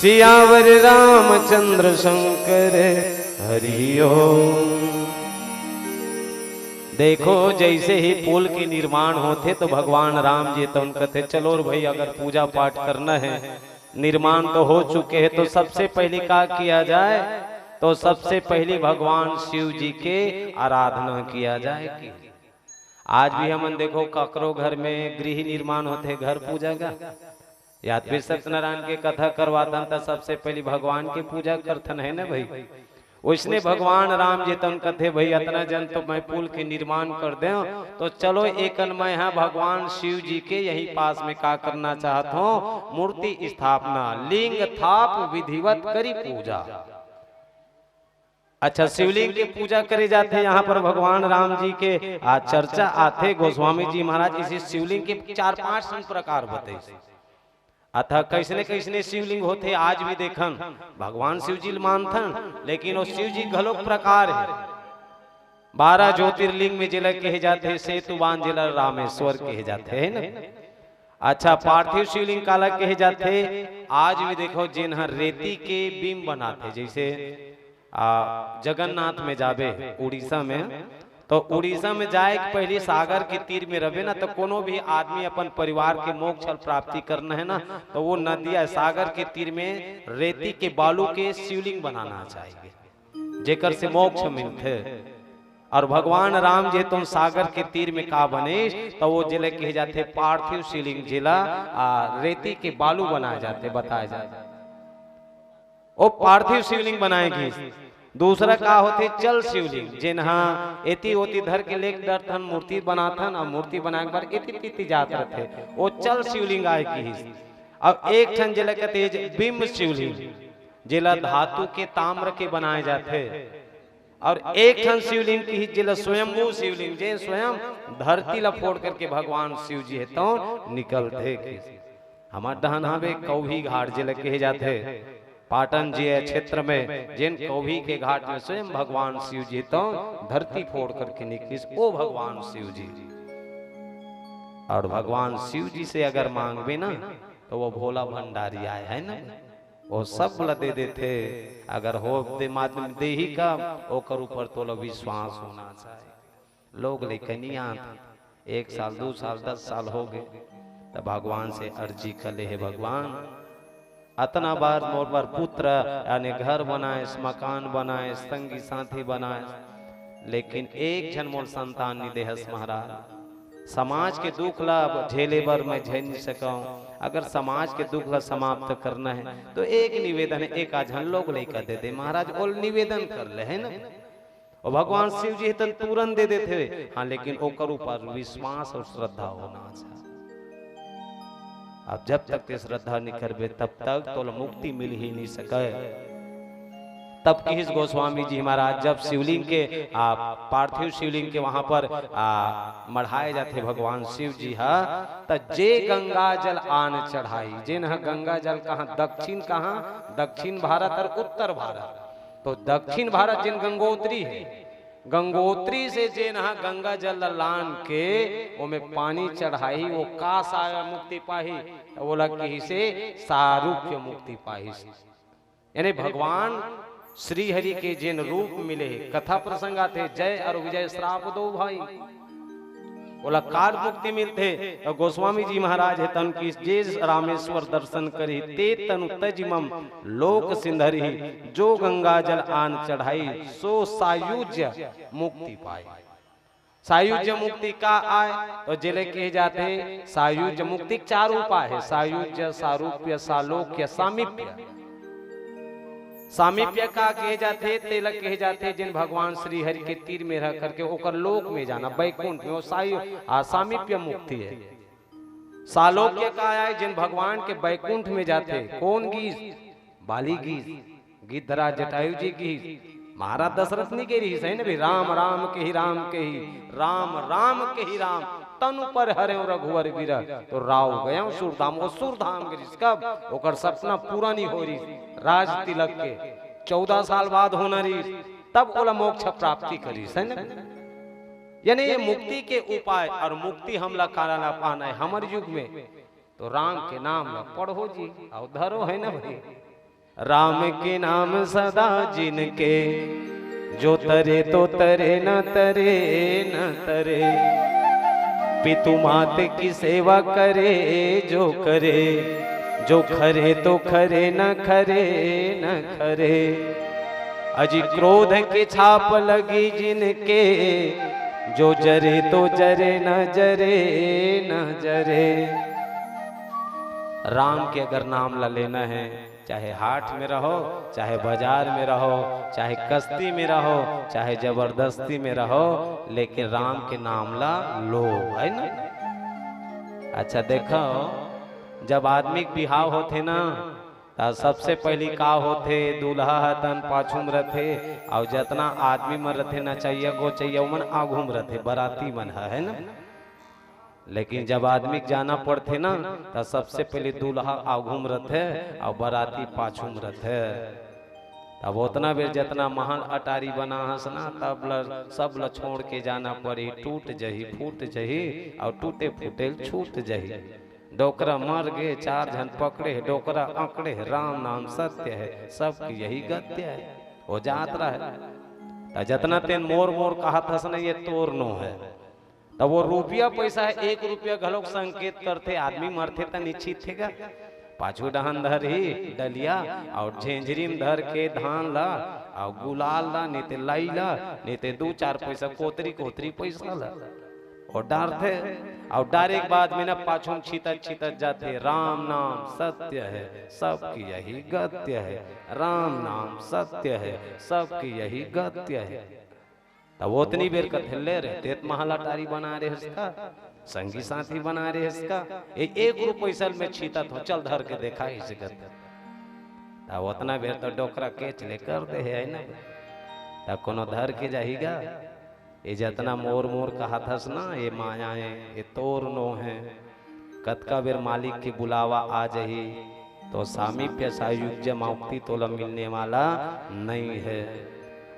सियावर रामचंद्र शंकर हरि ओम। देखो, जैसे ही पुल के निर्माण होथे तो भगवान राम जी तो उन कहते, "चलो रे भाई, अगर पूजा पाठ करना है, निर्माण तो हो चुके हैं, तो सबसे पहले का किया जाए?" तो सबसे पहले भगवान शिव जी के आराधना किया जाए। कि आज भी हमन देखो, ककरो घर में गृह निर्माण होथे, घर पूजा का, या फिर सत्यनारायण के कथा करवाथन, त सबसे पहले भगवान के पूजा करथन, है ना भाई? वैसने भगवान राम जी तन कथे, "भाई, अतना जन तो मैं पुल के निर्माण कर देव, तो चलो एकन मैं हा भगवान शिव जी के यही पास में का करना चाहत हूँ, मूर्ति स्थापना, लिंग थाप विधिवत करी पूजा।" अच्छा, शिवलिंग के पूजा करे जाथे, यहाँ पर भगवान राम जी के आ, चर्चा आथे। गोस्वामी जी महाराज इसी शिवलिंग के चार पांच ठन प्रकार बताइस। अतः कैसने कैसने शिवलिंग होथे, आज भी देखन भगवान शिव जी ल मानथन, लेकिन वो शिव जी घलो प्रकार है। बारह ज्योतिर्लिंग में जेला कहे जाथे सेतुवान, जेला रामेश्वर कहे जाथे, है ना? अच्छा, पार्थिव शिवलिंग काला कहे जाथे? आज भी देखो, जेन ह रेती के बिंब बनाथे, जैसे आ, जगन्नाथ में जाबे उड़ीसा में, तो उड़ीसा में जाए के पहले सागर के तीर में रहे ना, तो कोनो भी आदमी अपन परिवार के मोक्ष प्राप्ति करना है ना, तो वो नदिया सागर के तीर में रेती के बालू के शिवलिंग बनाना चाहिए, जेकर से मोक्ष मिलथे। और भगवान राम जे तो सागर के तीर में का बने, तो वो जेला कहे जाथे पार्थिव शिवलिंग, जेला आ, रेती के बालू बनाए जाथे, बताए जाथे। वो पार्थिव शिवलिंग बनाए गिस। दूसरा का होथे, चल शिवलिंग, जेन हा एती ओती धर के लेके डरथन, मूर्ति बनाथन, और मूर्ति बनाए के बाद एती तीती जात रहथे, वो चल शिवलिंग आए गिस। और एक ठन जेला कथे बिंब शिवलिंग, जेला धातु के, ताम्र के बनाए जाथे। और एक ठन शिवलिंग किहिस, जेला स्वयंभू शिवलिंग, जे स्वयं धरती ला फोड़ करके भगवान शिव जी हे तो निकलथे किहिस। हमर डहन हवे कौही घाट, जेला कहे जाथे पाटन जी क्षेत्र में, जेन कौही के घाट में स्वयं भगवान शिव जी तो धरती फोड़ करके निकलिस, ओ भगवान शिव जी। और भगवान शिव जी से अगर मांगबे ना, तो वो भोला भंडारी आए है ना, वो सब ला दे देथे। अगर हो दे माध्यम देही का, ओकर ऊपर तोला विश्वास होना चाहिए। लोग लेके नहीं आत, एक साल, दू साल, दस साल हो गए, तब भगवान से अर्जी कर ले, "हे भगवान, अतना बार मोर बर पुत्र, यानी घर बनाएस, मकान बनाएस, संगी साथी बनाएस, लेकिन एक झन मोर संतान नहीं देहस महाराज। समाज के दुख ला अब झेले बर मैं झेल नहीं सकौं। अगर समाज के दुख ला समाप्त करना है, तो एक निवेदन है, एक आध झन लोग लइका दे दे महाराज।" ओल निवेदन कर ले, है ना? और भगवान शिव जी तन तुरंत दे देथे, हाँ, लेकिन ओकर ऊपर विश्वास और श्रद्धा होना चाहिए। अब जब तक ते श्रद्धा नहीं करबे, तब तक तोला मुक्ति मिल ही नहीं सके। तब किहिस गोस्वामी जी महाराज, जब शिवलिंग के, आ, पार्थिव शिवलिंग के वहां पर, आ, मढ़ाए जाथे भगवान शिव जी हा, त "जे गंगा जल आन चढ़ाई", जेन ह गंगा जल कहाँ, दक्षिण कहाँ, दक्षिण भारत और उत्तर भारत। तो दक्षिण भारत जेन गंगोत्री है, गंगोत्री से जेन ह गंगा जल ला लान के ओमे पानी चढ़ाही, वो का सा मुक्ति पाही? तो बोला कि इसे सारूप्य मुक्ति पाही। यानी भगवान श्री हरि के जेन रूप मिले हे, कथा प्रसंग आथे, जय और विजय श्राप दो भाई, ओला कार मुक्ति मिलथे। और गोस्वामी जी महाराज हे तन की, "जे रामेश्वर दर्शन करी, ते तनु तजि मम लोक सिंधरी, जो गंगा जल आन चढ़ाई, सो सायुज्य मुक्ति पाई।" सायुज्य मुक्ति का आय, तो जेले कहे जाथे, सायुज्य मुक्ति के चार उपाय है, सायुज्य, सारूप्य, सालोक्य, सामीप्य। सामीप्य का कहे जाथे, तेला कहे जाथे, जिन भगवान श्री हरि के तीर में रह करके ओकर लोक में जाना, बैकुंठ में, वो सायु-, आ, सामीप्य मुक्ति है। सालोक्य का आय, जिन भगवान के बैकुंठ में जाथे। कोन गीस? बाली गीस, गिद्धराज जटायु जी गीस। महाराज दशरथ नहीं गे रहिस, है ना भाई? "राम राम कही राम कही, राम राम कही राम, तनु पर हरें रघुवर विरह।" तो राव गया सुरधाम, वो सुरधाम गे रहिस। कब? ओकर सपना पूरा नहीं हो रहिस, राज तिलक के चौदह साल बाद होना रहिस, तब ओला मोक्ष प्राप्ति करिस, है ना? यानी ये मुक्ति के उपाय, और मुक्ति हमला काला ला पाना है हमर युग में, तो राम के नाम ला पढ़ो जी, और धरो, है ना भाई? राम के नाम सदा जिनके, जो तरे तो तरे, न तरे न तरे। पितु मात की सेवा करे जो करे, जो खरे तो खरे, न खरे न खरे। अजी क्रोध के छाप लगी जिनके, जो जरे तो जरे, न जरे न जरे। राम के अगर नाम ला लेना है, चाहे हाट में रहो, चाहे बाजार में रहो, चाहे कस्ती में रहो, चाहे जबरदस्ती में रहो, लेकिन राम के नाम ला लो, है ना? अच्छा देखो, जब आदमी के बिहाव होथे ना, त सबसे पहली का होथे? दूल्हा ह तन पाछू में रथे, अउ जतना आदमी मन रथे, नचइया गोचइया, ओमन आघू में रथे, बराती मन ह, है ना? लेकिन जब आदमी के जाना पड़थे ना, त सबसे पहले दूल्हा आघू में रथे अउ बराती पाछू में रथे। तब ओतना बेर जतना महल अटारी बना हस ना, तब ल, सब ल छोड़ के जाना पड़ी, टूट जही, फूट जही, अउ टूटे फूटे ल छूट जही। डोकरा मर गे, चार झन पकड़े हे, डोकरा अकड़े हे, राम नाम सत्य है, सबकी यही गत्य है। वो जात रहे। त जतना तेन मोर मोर कहत हस ना, ये तोर नो है। तब वो रुपया पैसा है, एक रुपया घलोक संकेत करथे, आदमी मरथे त निश्चित थे गा। पाछू डहन धरही डलिया, अउ झेंझरी में धर के धान ला, अउ गुलाल ला, नहीं ते लाई ला, नहीं ते दू चार पैसा, कोतरी कोतरी पैसा ला, अउ डारथे। अउ डारे के बाद में ना पाछू में छीतत छीतत जाथे, राम नाम सत्य है, सबकी यही गत्य है। राम नाम सत्य है, सबकी यही गत्य है। तब ओतनी बेर कथे, "ले रे, तेत महल अटारी बना रहे हस का, संगी साथी बना रहे हस का, ए, एक रुपया पैसा में छीतत हो, चल धर के देखा इसे गत।" तब ओतना बेर तो डोकरा केच ले कर दे है ना, तब कोनो धर के जाही गा। ये जतना मोर मोर कहत हस ना, ये माया है, ये तोर नो है। कतका बेर मालिक के बुलावा आ जही, तो सामीप्य सायुज्य मुक्ति तोला मिलने वाला नहीं है।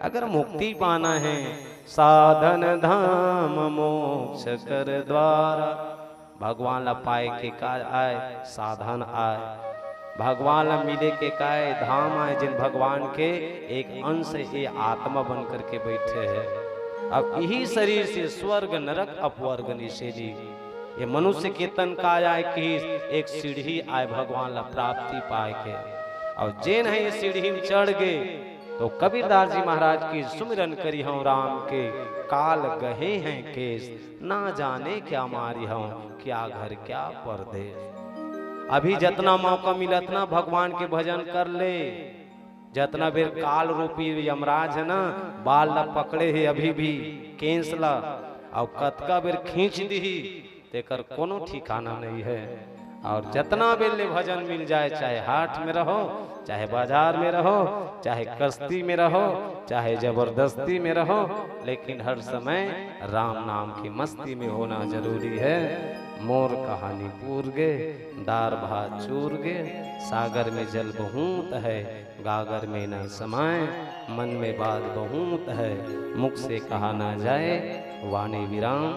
अगर मुक्ति पाना है, साधन धाम मोक्ष कर द्वारा, भगवान ला पाए के का आय? साधन आय। भगवान ला मिले के का आय? धाम आय, जिन भगवान के एक अंश ये आत्मा बन करके बैठे है। अब यही शरीर से स्वर्ग, नरक, अपवर्ग, निषेधी, ये मनुष्य के तन का आय कि एक सीढ़ी आय भगवान ला प्राप्ति पाए के। अउ जेन है ये सीढ़ी में चढ़ गए, तो कबीरदास जी महाराज की सुमिरन करी हूँ राम के, काल गहे हैं केस, ना जाने क्या मारी हूँ, क्या घर क्या परदेस। अभी जतना मौका मिलत ना, भगवान के भजन कर ले। जतना बेर काल रूपी यमराज है ना, बाल ला पकड़े है अभी भी, केस ला, अउ कतका बेर खींच दिही, तेकर कोनो ठिकाना नहीं है। अउ जतना बेर ले भजन मिल जाए, चाहे हाट में रहो, चाहे बाजार में रहो, चाहे कस्ती में रहो, चाहे जबरदस्ती में रहो, लेकिन हर समय राम नाम की मस्ती में होना जरूरी है। मोर कहानी पूर गे, दार भात चूर गे, सागर में जल बहुत है, गागर में न समाए, मन में बात बहुत है, मुख से कहा ना जाए, वाणी विराम।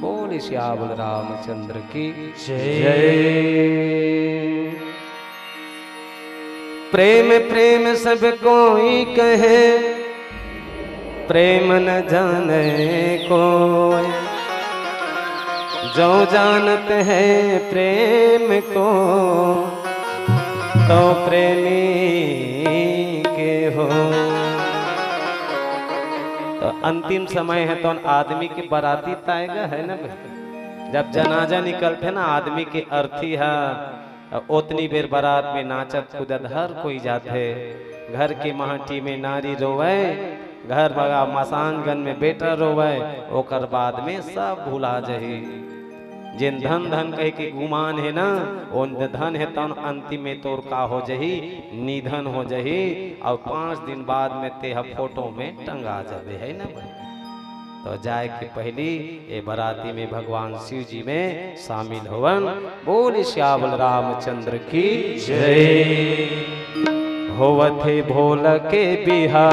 बोल सियावल रामचंद्र की जय। प्रेम प्रेम सब कोई कहे, प्रेम न जाने कोई, जो जानते हैं प्रेम को, तो प्रेमी के हो। तो अंतिम समय है, तो आदमी के बराती ताएगा है ना भाई, जब जनाजा निकलथे ना आदमी के अर्थी है, ओतनी बेर बरात में नाचत कूदत हर कोई जाथे। घर के महटी में नारी रोवय, घर बगा मसानगन में बेटा रोवय, ओकर बाद में सब भुला जही। जेन धन धन कह के गुमान है ना, ओन धन है तन अंतिम में तोर का हो जही, निधन हो जही, अउ पांच दिन बाद में तेह फोटो में टंगा जाबे, है ना भाई? तो जाए के पहली ए बराती में भगवान शिव जी में शामिल होवन। बोल सियावल रामचंद्र की जय। होवत हे भोला के बिहाव,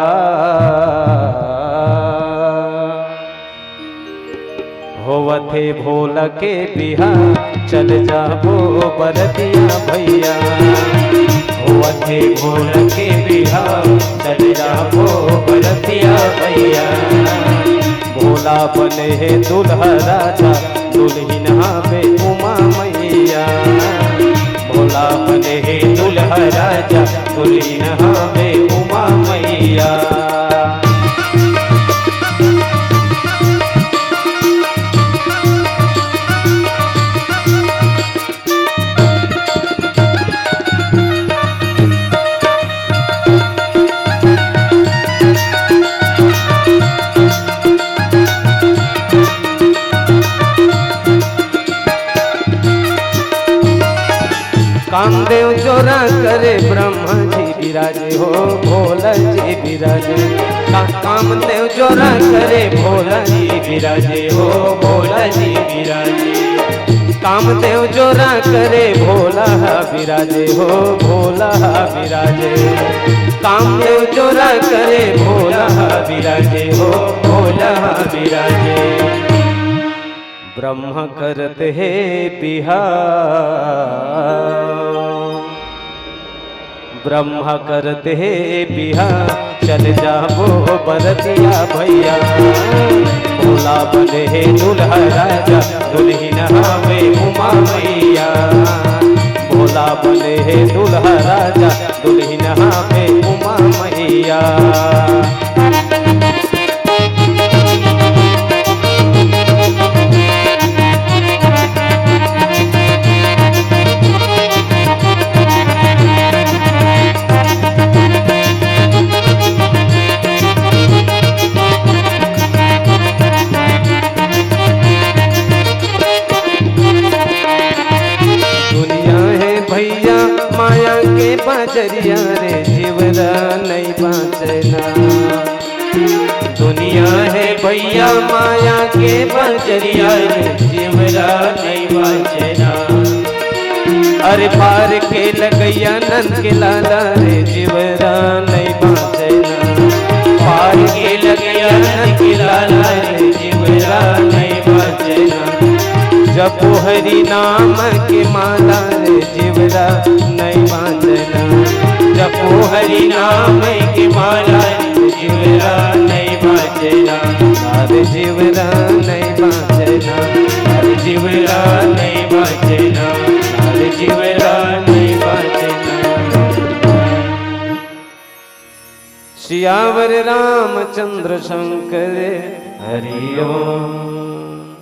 होवत हे भोला के बिहाव, चल जाबो बरतिया भैया। पथे भोला के बिहाव, चल जाबो बरतिया भैया। भोला बने हे दूल्हा राजा, दुल्हिन हावे उमा मैया। भोला बने हे दूल्हा राजा, दुल्हिन हावे उमा मैया। कामदेव जोरा करे ब्रह्मा जी बिराजे हो, भोला जी बिराजे। का-, कामदेव जोरा करे भोला जी बिराजे हो, भोला जी बिराजे। कामदेव जोरा करे भोला बिराजे हो, भोला बिराजे। कामदेव जोरा करे भोला बिराजे हो, भोला बिराजे। ब्रह्म करत हे बिहाव, ब्रह्म करत हे बिहाव, चल जाबो बरतिया भैया। भोला बने हे दूल्हा राजा, दुल्हिन हावे उमा मैया। भोला बने हे दूल्हा राजा, दुल्हिन हावे उमा मैया। दुनिया हे भैया माया के बजरिया रे, जीवरा नइ बाँचना। दुनिया हे भैया माया के बजरिया रे, जीवरा नइ बाँचना। अरे पार के लगैया नंद के लाला रे, जीवरा नइ बाँचना। पार के लगैया नंद के लाला रे, जीवरा नइ बाँचना। जपो हरि नाम के माला रे, जीवरा नइ बाँचना। जपो हरि नाम के माला रे, जीवरा नइ बाँचना। अरे जीवरा नइ बाँचना। अरे जीवरा नइ बाँचना। अरे जीवरा नइ बाँचना। सियावर रामचंद्र शंकर हरि ओम।